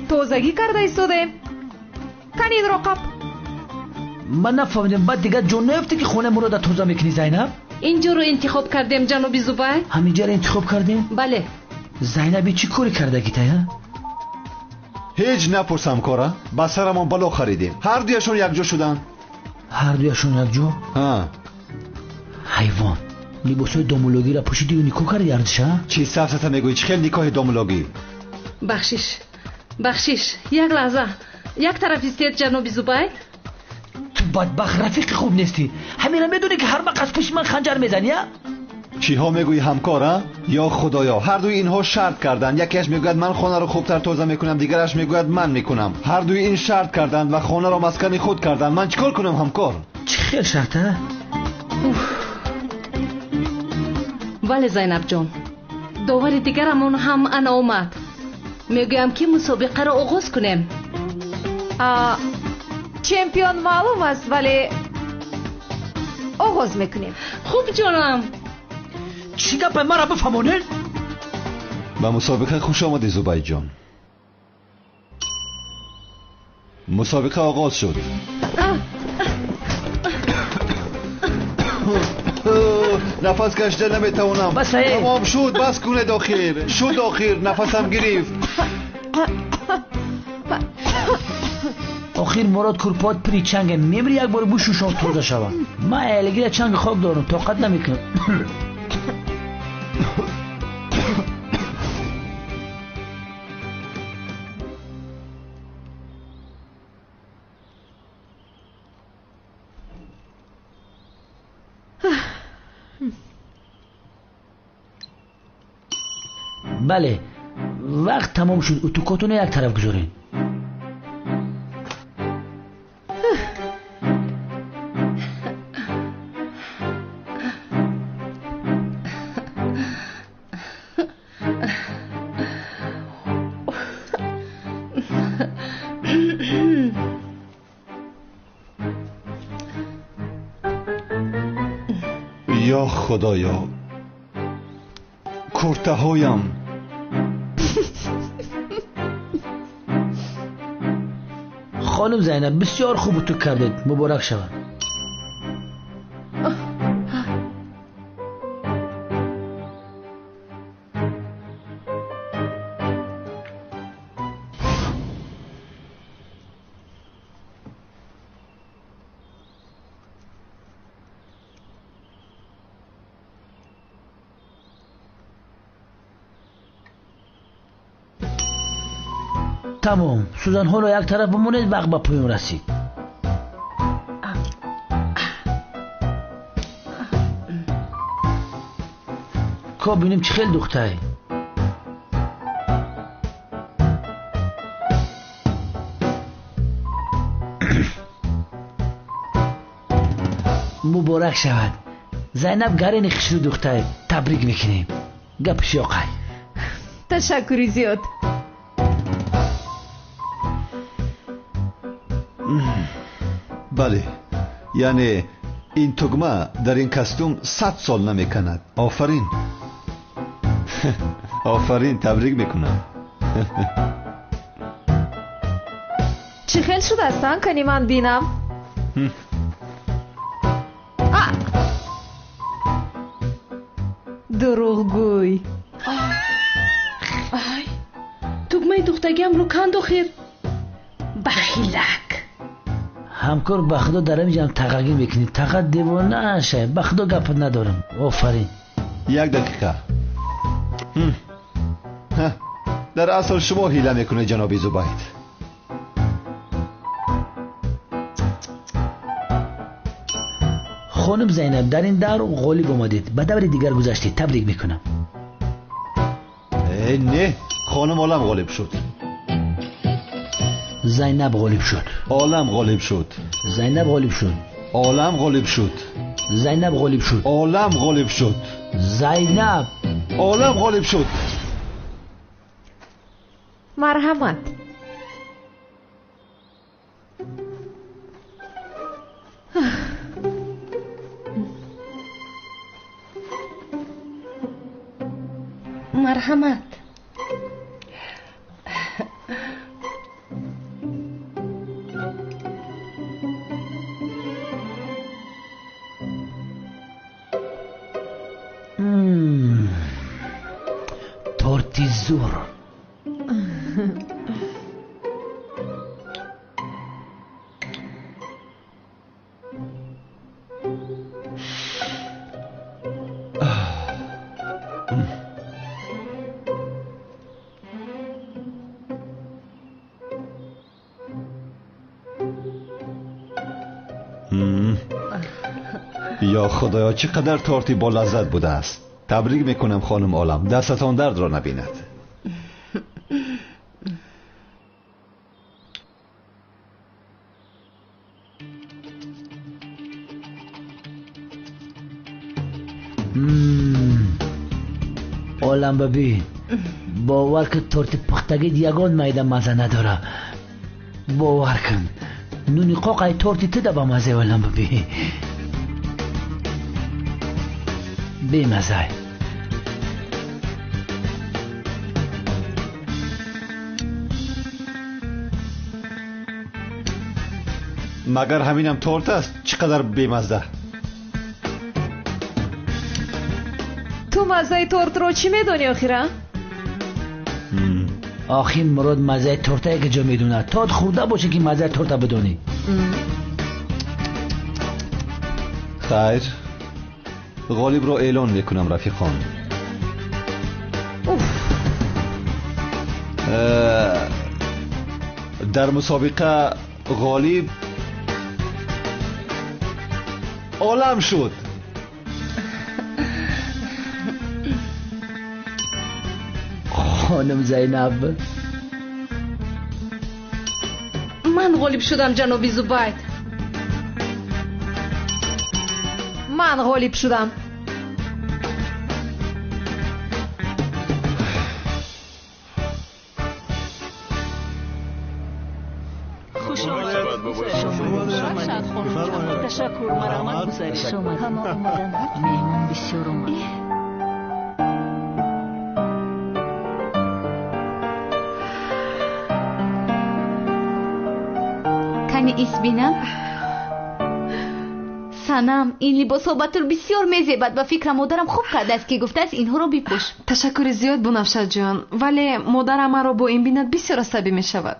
Тозагӣ карда истодаем. Кани инро қап. Ман нафаҳмидам, баъд дигар ҷо наёфте ки хонаи моро дар тоза мекунӣ, Зайнаб? Ин ҷоро интихоб кардем, ҷаноби Зубайд. Ҳамин ҷаро интихоб кардем? Бале. Зайнаби чӣ коре кардагитай, ҳа? Ҳеҷ напурс ҳамкора, ба сарамон бало харидем. Ҳар дуяшон якҷо шуданд. Ҳар дуяшон якҷо? Ҳа. Ҳайвон, либосҳои домулогиро пӯшидию никоҳ карди арзиша? Чӣ сафсата мегӯӣ? Чӣ хел никоҳи домулогӣ? Бахшиш, бахшиш, як лаҳза. Як тараф истед, ҷаноби Зубайд. Ту бадбахт рафиқи хуб нестӣ. Ҳамира медонӣ ки ҳар вақт аз пушти ман ханҷар мезанӣ, а? Чиҳо мегӯӣ ҳамкор, а? Ё худоё, ҳар дуи инҳо шарт карданд. Якеаш мегӯяд ман хонаро хубтар тоза мекунам, дигараш мегӯяд ман мекунам. Ҳар дуи ин шарт карданд ва хонаро маскани худ карданд. Ман чӣ кор кунам ҳамкор? Чӣ хел шарт, а? Бале, Зайнабҷон, довари дигарамон ҳам ана омад. Мегӯям ки мусобиқаро оғоз кунем. Чемпион маълум аст, вале оғоз мекунем. Хуб, ҷонам. Чӣ гапе, маро бифаҳмонед? Ба мусобиқа хуш омадӣ, Зубайдҷон. Мусобиқа оғоз шуд. Нафас кашида наметавонам. Тамом шуд, бас кунед охир. Шуд охир, нафасам гирифт. Охир Мурод курпот пири чанге мемри, як бор бушӯшон тоза шава. Ман элгира чанги хок дорам, тоқат намекунам. Бале, вақт тамом шуд. Утукотонро як тараф гузоред. Ё худоё, куртаҳоям. Хонум Зайнаб, бисёр хуб утук кардед, муборак шавад. Тамом, сӯзанҳоро як тараф бимонед, вақт ба поён расид. Ко бинем чӣ хел духтай. Муборак шавад. Зайнаб гарини хушрӯ духтай, табрик мекунем. Гапиш ёқай. Ташаккури зиёд. Бале, яъне ин тугма дар ин костюм 100 сол намеканад. Офарин, офарин, табрик мекунам. Чӣ хел шудааст, ан кани ман бинам? Дурӯғгӯй. Ай, тугмаи духтагиамро канд охир. Бахилак. Ҳамкор, ба худо дар ҳамин ҷам тағагӣ мекунӣ. Таға девона шай, ба худо гапат надорам. Офарин. Як дақиқа. Дар асл шумо ҳила мекунед, ҷаноби Зубайд. Хонум Зайнаб, дар ин давр ғолиб омадед, ба даври дигар гузаштед. Табрик мекунам. Не, хонум Олам ғолиб шуд. Зайнаб ғолиб шуд. Олам ғолиб шуд. Зайнаб ғолиб шуд. Олам ғолиб шуд. Зайнаб ғолиб шуд. Олам ғолиб шуд. Зайнаб. Олам ғолиб шуд. Марҳамат. Марҳамат. Торти Ё Худоё, чӣ қадар торти бо лаззат будааст. Табрик мекунам хонум Олам, дастатон дардро набинад. Олам баби, бовар кун, торти пухтагит ягон майда маза надора. Бовар кун, нуни қоқ ай торти туда ба маза. Олам баби, бемазай. Магар ҳаминам торт аст? Чӣ қадар бемазза. Ту маззаи тортро чӣ медонӣ охира? Охир Мурод маззаи торта як ҷо медонад. Торт хӯрда бошӣ ки маззаи торта бидонӣ. Хайр, ғолибро эълон мекунам рафиқон. Дар мусобиқа ғолиб Олам шуд. Хонум Зайнаб, ман ғолиб шудам ҷаноби Зубайд. Ман ғолиб шудам. Ташаккур, марҳамат гузаред. Ҳама омаданд, меҳмон бисёр омад. Кани ис бинам? Санам, ин либосҳо ба ту бисёр мезебад. Ба фикрам модарам хуб кардааст ки гуфтааст инҳоро бипӯш. Ташаккури зиёд, Бунафшаҷон, вале модарам маро бо ин бинад бисёр асабӣ мешавад.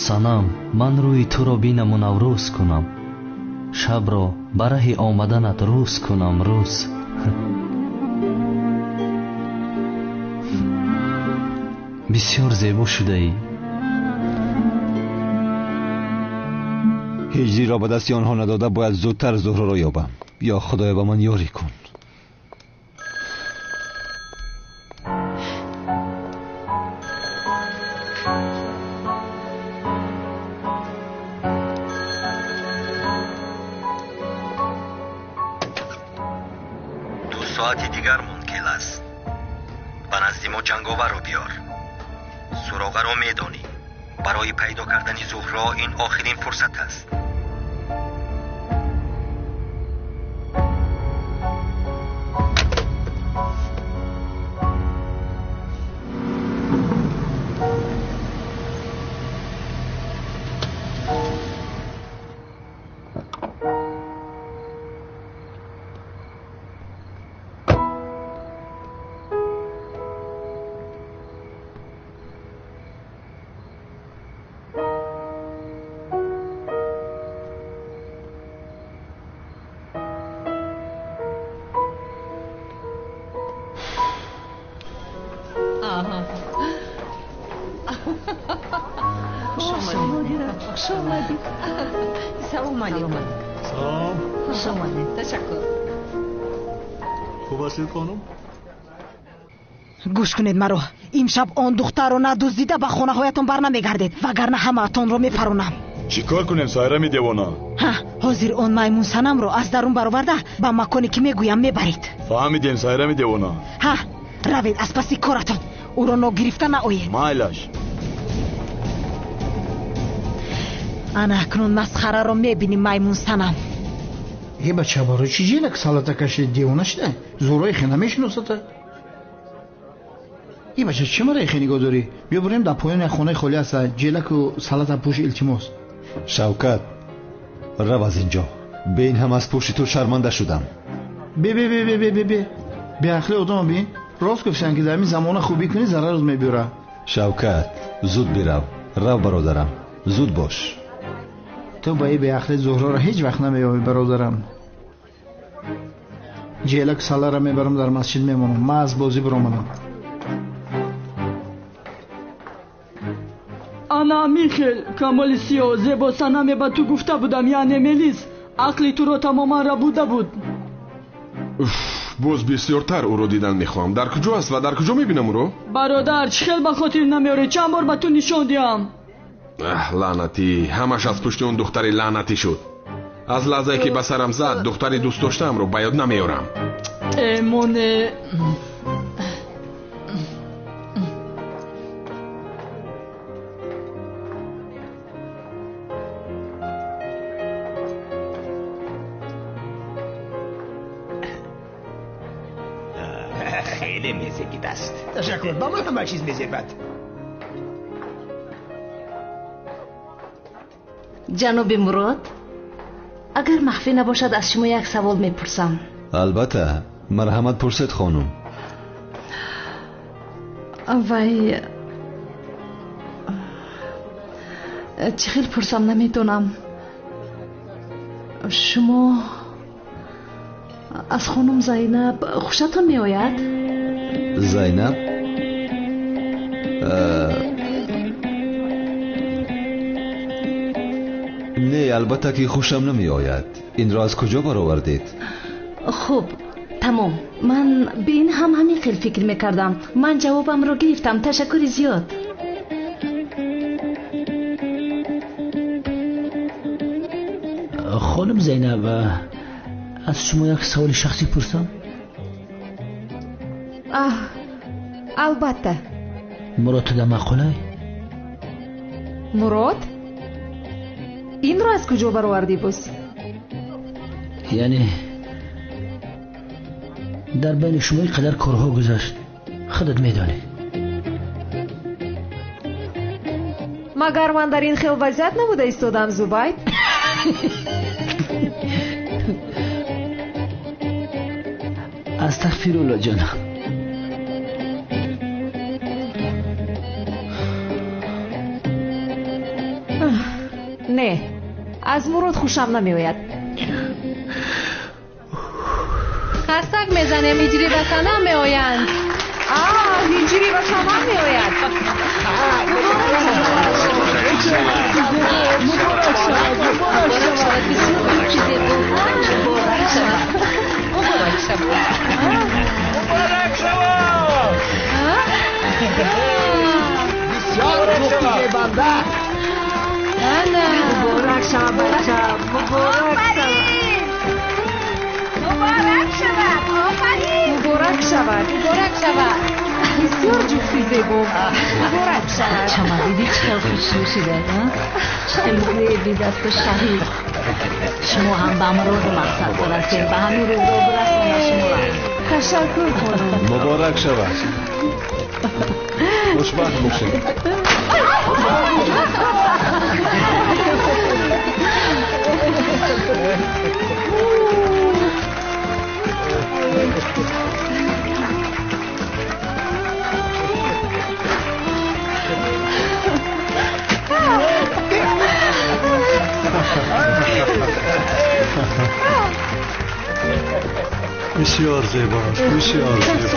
Санам, ман рӯи туро бинаму наврӯз кунам, шабро ба раҳи омаданат рӯз кунам, рӯз. Бисёр зебо шудаӣ. Ҳиҷриро ба дасти онҳо надода бояд зудтар Зуҳроро ёбам. Ё Худоё, ба ман ёрӣ кун. Соати дигар монд, Келас. Ба назди мо ҷанговарро биёр. Суроғаро медонӣ. Барои пайдо кардани Зуҳро ин охирин фурсат аст. Салом алейкум. Салом. Хуш омадед. Ташаккур. Хуб ҳастед хонум? Гӯш кунед маро. Имшаб он духтарро надуздида ба хонаҳоятон барнамегардед, вагарна ҳамаатонро мепаронам. Чӣ кор кунем, Сайрами девона? Ҳа, ҳозир он маймун Санамро аз дарун бароварда ба маконе ки мегӯям мебаред. Фаҳмидем, Сайрами девона. Ҳа, равед аз паси коратон. Ӯро ногирифта наоед. Майлаш. Ана акнун масхараро мебинӣ, маймун Санам. Е бача, барои чӣ ҷелак салата кашид? Девона шуда? Зӯрои хе намешиносата? Ин бача чӣ мара ихе нигоҳ дорӣ? Биё бурем дар поёни як хонаи холӣ аста. Ҷелаку салата пӯш, илтимос. Шавкат, рав аз инҷо. Бе ин ҳам аз пушти ту шарманда шудам. Бе бе бе бе бе бе бе. Беақли одам бин. Рост гуфтан ки дар ин замона хубӣ кунӣ зарарот мебиёрад. Шавкат, зуд бирав. Рав бародарам, зуд бош. Ту ба ин беақли Зуҳроро ҳеҷ вақт намеёбӣ бародарам. Ҷелаку саларо мебарам дар масҷид мемонам. Ман аз бозӣ биромадам. Ана Михел, камоли сиёҳ, зебо санаме ба ту гуфта будам, яъне Мелис, ақли туро тамоман рабуда буд. Уф, боз бисёртар ӯро дидан мехоҳам. Дар куҷо аст ва дар куҷо мебинам ӯро? Бародар, чӣ хел ба хотир намеорӣ? Чанд бор ба ту нишон диҳам? Аҳ, лаънатӣ, ҳамаш аз пушти он духтари лаънатӣ шуд. Аз лаҳзае ки ба сарам зад, духтари дӯстдоштаамро ба ёд намеорам. Э, моне. خیلی میزبید است. تشکر، با من همه چیز میزبد. ҷаноби Мурод, агар махфӣ набошад, аз шумо як савол мепурсам. Албатта, марҳамат пурсед, хонум. Вай, чӣ хел пурсам намедонам. Шумо аз хонум Зайнаб хушатон меояд? Зайнаб? Не, албатта ки хушам намеояд. Инро аз куҷо баровардед? Хуб, тамом. Ман ба ин ҳам ҳамин хел фикр мекардам. Ман ҷавобамро гирифтам. Ташаккури зиёд. Хонум Зайнаб, аз шумо як саволи шахсӣ пурсам? Аҳ, албатта. Мурод туда маъқулай? Мурод? Инро аз куҷо баровардӣ боз? Яъне дар байни шумо ин қадар корҳо гузашт, худат медонӣ. Магар ман дар ин хел вазъият набуда истодам, Зубайд? Астағфирулло ҷонам. Не, аз Мурод хушам намеояд. Қарсак мезанем, ҳиҷрӣ ва Санам меоянд. Ҳиҷрӣ ва Санам меояд. Муборак шавад, муборак шавад. Муборак шавад, муборак шавад. Муборак шавад. Бисёр ҷуфти зебанда. Муборак шавад, бача, муборак шавад. Муборак шавад, офарин. Муборак шавад, муборак шавад. Бисёр ҷуфти зебо. Муборак шавад. Чама дидӣ чӣ хел хушрӯ шудед, а? Чӣ хел зебидасту шаҳид. Шумо ҳам ба муроду мақсад бирасед, ба ҳамин рӯзо бирасонад шуморо. Ташаккур, хонум. Муборак шавад. Хушбахт бошед. Бисёр зебост, бисёр зебо.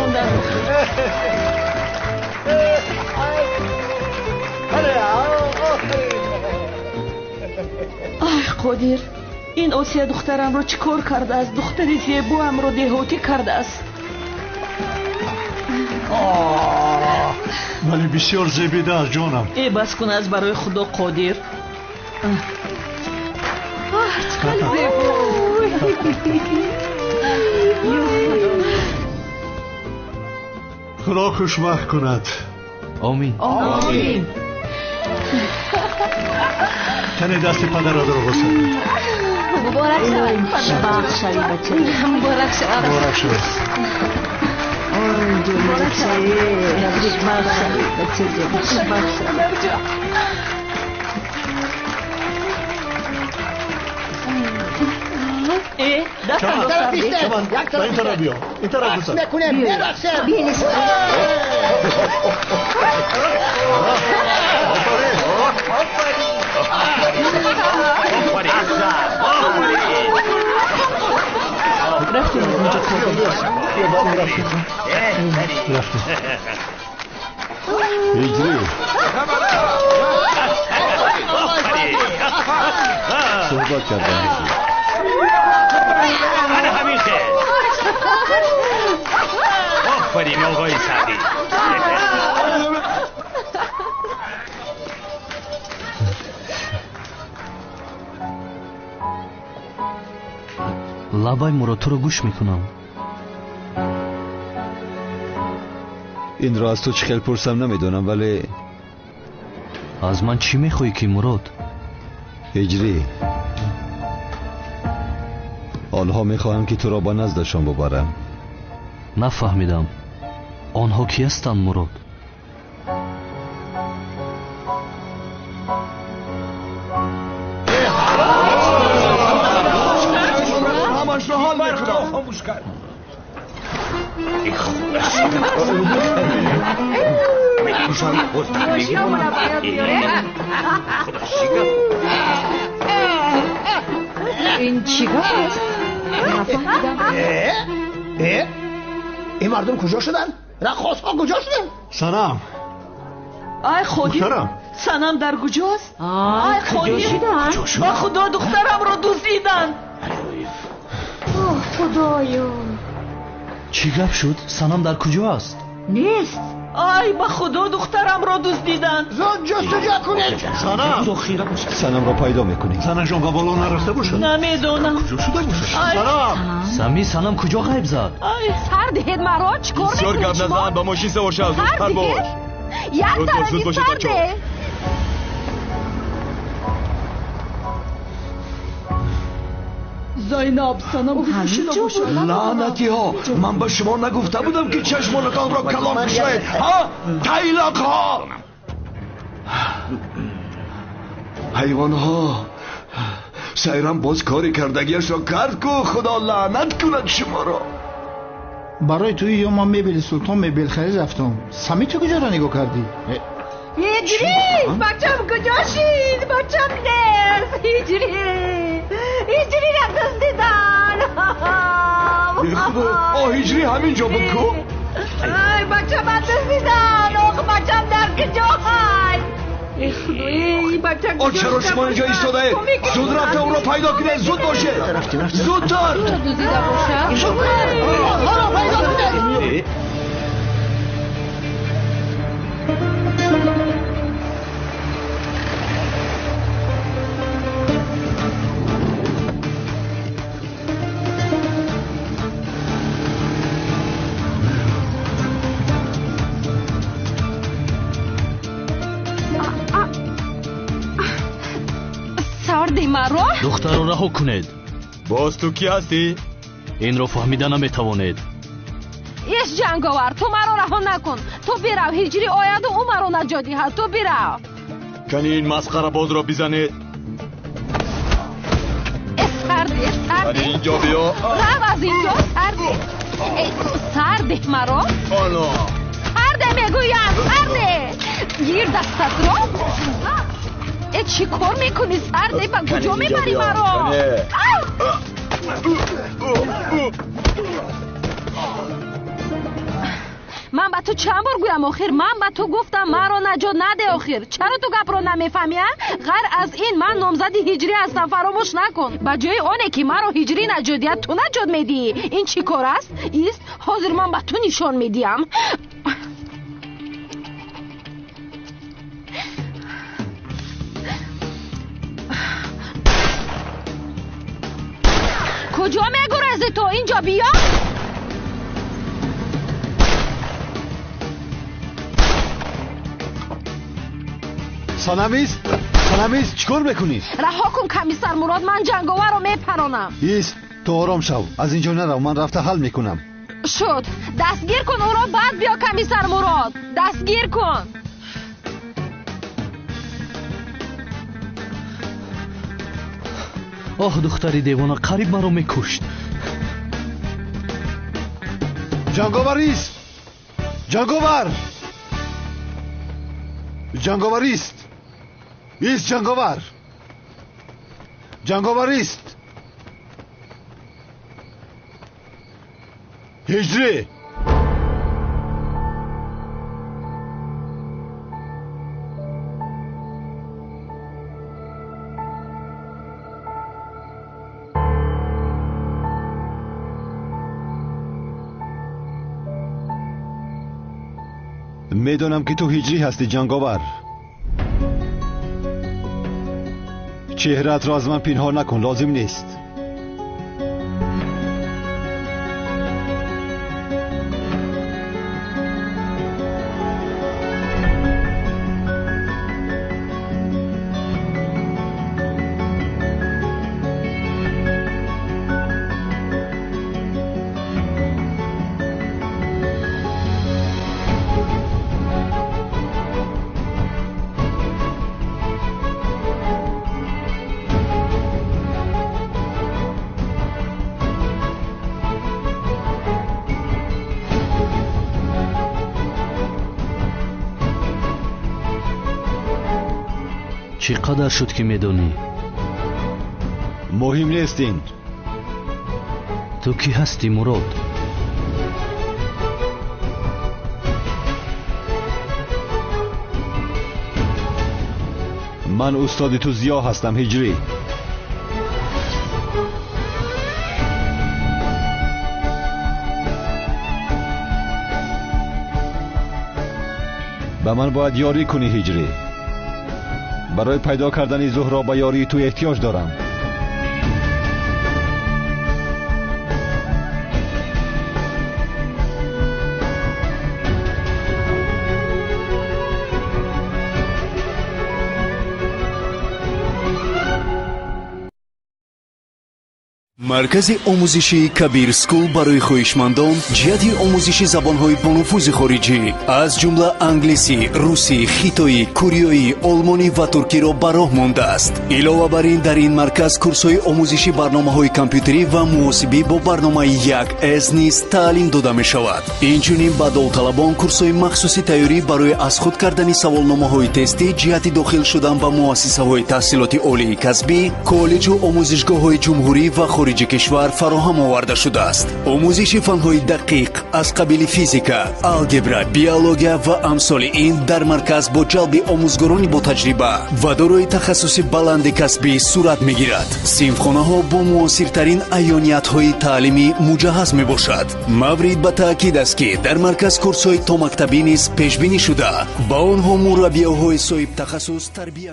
Ай, Қодир, ин Осия духтарамро чӣ кор кардааст? Духтари зебоамро деҳотӣ кардааст. Вале бисёр зебида аст, ҷонам. Э, бас кун аз барои Худо, Қодир. Чӣ хел зебо! Худо хушбахт кунад. Омин. Омин. Тани дасти падарро босад. Муборак шавад. Хушбахт шавӣ, бача. Муборак шавад. Муборак шавад. Муборак шавад. Хушбахт шавед, бачаҷон, хушбахт шавед. Чаман, ба ин тараф биё. Ин тараф гузар. Мекунем, мерақсем. Рафтем аз инҷо Рафтем. Ҳиҷрӣ. Суҳбат кардам. Ана ҳамин хел. Офарин оғои Саъдӣ. Лабай Мурод, туро гӯш мекунам. Инро аз ту чӣ хел пурсам намедонам, вале аз ман чӣ мехоҳӣ ки Мурод? Ҳиҷрӣ, онҳо мехоҳанд ки туро ба наздашон бубарам. Нафаҳмидам, онҳо кӣ ҳастанд Мурод? ҳамашро ҳал мекунам. Хомӯш кард. Ин чӣ гап аст? Нафаҳмидам. Ин мардум куҷо шуданд? Раққосҳо куҷо шуданд? Санам. Ай Ходим. Духтарам. Санам дар куҷост? Ай куҷо Ходим. шуданд? Ба Худо, духтарамро дуздиданд. Оҳ, Худоё. Чӣ гап шуд? Санам дар куҷо аст? Нест. Ай, ба Худо, духтарамро дуздиданд. Зуд ҷустуҷӯ кунед. Санам. Санамро пайдо мекунӣ. Санамҷон ба боло нарафта бошад? Намедонам. Куҷо шуда бошад? Ай. Санам. Сами, Санам куҷо ғайб зад? Ай, Сар диҳед маро, чӣ кор Бисёр мекунед гап шумо? назан, ба мошин савор шав, Сар зудтар бош. диҳед? Як Зуд бош, тарафи зуд бошед, сар бачаҳо. деҳ. Зайнаб, Санам куҷо шуда бошад? Лаънатиҳо, ман ба шумо нагуфта будам ки чашмонатонро калон кушоед, ҳа? Тайлоқҳо, ҳайвонҳо. Сайрам боз кори кардагиашро кард ку, худо лаънат кунад шуморо. Барои туи ё ман мебели Султон мебел харид рафтам. Сами, ту куҷоро нигоҳ кардӣ? Ҳиҷрӣ, бачам куҷо шид? Бачам нест. Ҳиҷрӣ, ҳиҷриро дуздидан. Е худо, о ҳиҷрӣ ҳамин ҷо буд ку. Ай, бачама дуздидан. Ох, бачам дар куҷо ҳай? Э худои, бача О, чаро шумо инҷо истодаед? Зуд рафта ӯро пайдо кунед, зуд бошед, зудтар. Дуздида бошад? Онҳоро пайдо кунед. Сарди маро? Духтарро раҳо кунед. Боз ту кӣ ҳастӣ? Инро фаҳмида наметавонед. Иш ҷанговар, ту маро раҳо накун. Ту бирав, ҳиҷрӣ ояду ӯ маро наҷот диҳад. Ту бирав. Кани ин масхарабозро бизанед. Э сарди, э сарди. Кани инҷо биё. Рав аз инҷо, сарди. Э, сарди маро. Ано. Сарде мегӯям, сарде. Гир дастатро. Э, чӣ кор мекунӣ, сарде? Ба куҷо мебарӣ маро? Ау! Ман ба ту чанд бор гӯям охир? Ман ба ту гуфтам, маро наҷот наде охир. Чаро ту гапро намефаҳмӣ, а? Ғайр аз ин ман номзади ҳиҷрӣ ҳастам, фаромӯш накун. Ба ҷои оне ки маро ҳиҷрӣ наҷот диҳад, ту наҷот медиҳӣ. Ин чӣ кор аст? Ист, ҳозир ман ба ту нишон медиҳам. Куҷо мегурезӣ ту? Инҷо биё. Санамиз, Санамиз, чӣ кор мекунӣ? Раҳо кун, комиссар Мурод, ман ҷанговарро мепаронам. Ист, ту ором шав, аз инҷо нарав, ман рафта ҳал мекунам. Шуд. Дастгир кун ӯро, баъд биё комиссар Мурод. Дастгир кун. Оҳ, духтари девона, қариб маро мекушт. Ҷанговарист! Ҷанговар! Ҷанговарист! Ист, ҷанговар! Ҷанговарист! Ҳиҷрӣ! Медонам ки ту ҳиҷрӣ ҳастӣ, ҷанговар. Чеҳраатро аз ман пинҳон накун, лозим нест. Чӣ қадар шуд ки медонӣ? Муҳим нест ин. Ту кӣ ҳастӣ, Мурод? Ман устоди ту Зиё ҳастам, ҳиҷрӣ. Ба ман бояд ёрӣ кунӣ, ҳиҷрӣ. Барои пайдо кардани Зуҳро ба ёрии ту эҳтиёҷ дорам. Маркази омӯзишии Кабир Скул барои хоҳишмандон ҷиҳати омӯзиши забонҳои бонуфузи хориҷӣ аз ҷумла англисӣ, русӣ, хитоӣ, кореоӣ, олмонӣ ва туркиро ба роҳ мондааст. Илова бар ин, дар ин марказ курсҳои омӯзиши барномаҳои компютерӣ ва муҳосибӣ бо барномаи 1С низ таълим дода мешавад. Инчунин ба довталабон курсҳои махсуси тайёрӣ барои аз худ кардани саволномаҳои тестӣ ҷиҳати дохил шудан ба муассисаҳои таҳсилоти олии касбӣ, коллеҷу омӯзишгоҳҳои ҷумҳурӣ ва хориҷи кишвар фароҳам оварда шудааст. Омӯзиши фанҳои дақиқ аз қабили физика, алгебра, биология ва амсоли ин дар марказ бо ҷалби омӯзгорони ботаҷриба ва дорои тахассуси баланди касбӣ сурат мегирад. Синфхонаҳо бо муосиртарин аёниятҳои таълимӣ муҷаҳҳаз мебошад. Маврид ба таъкид аст, ки дар марказ курсҳои томактабӣ низ пешбинӣ шуда, ба онҳо мураббиёҳои соҳибтахассус тарбия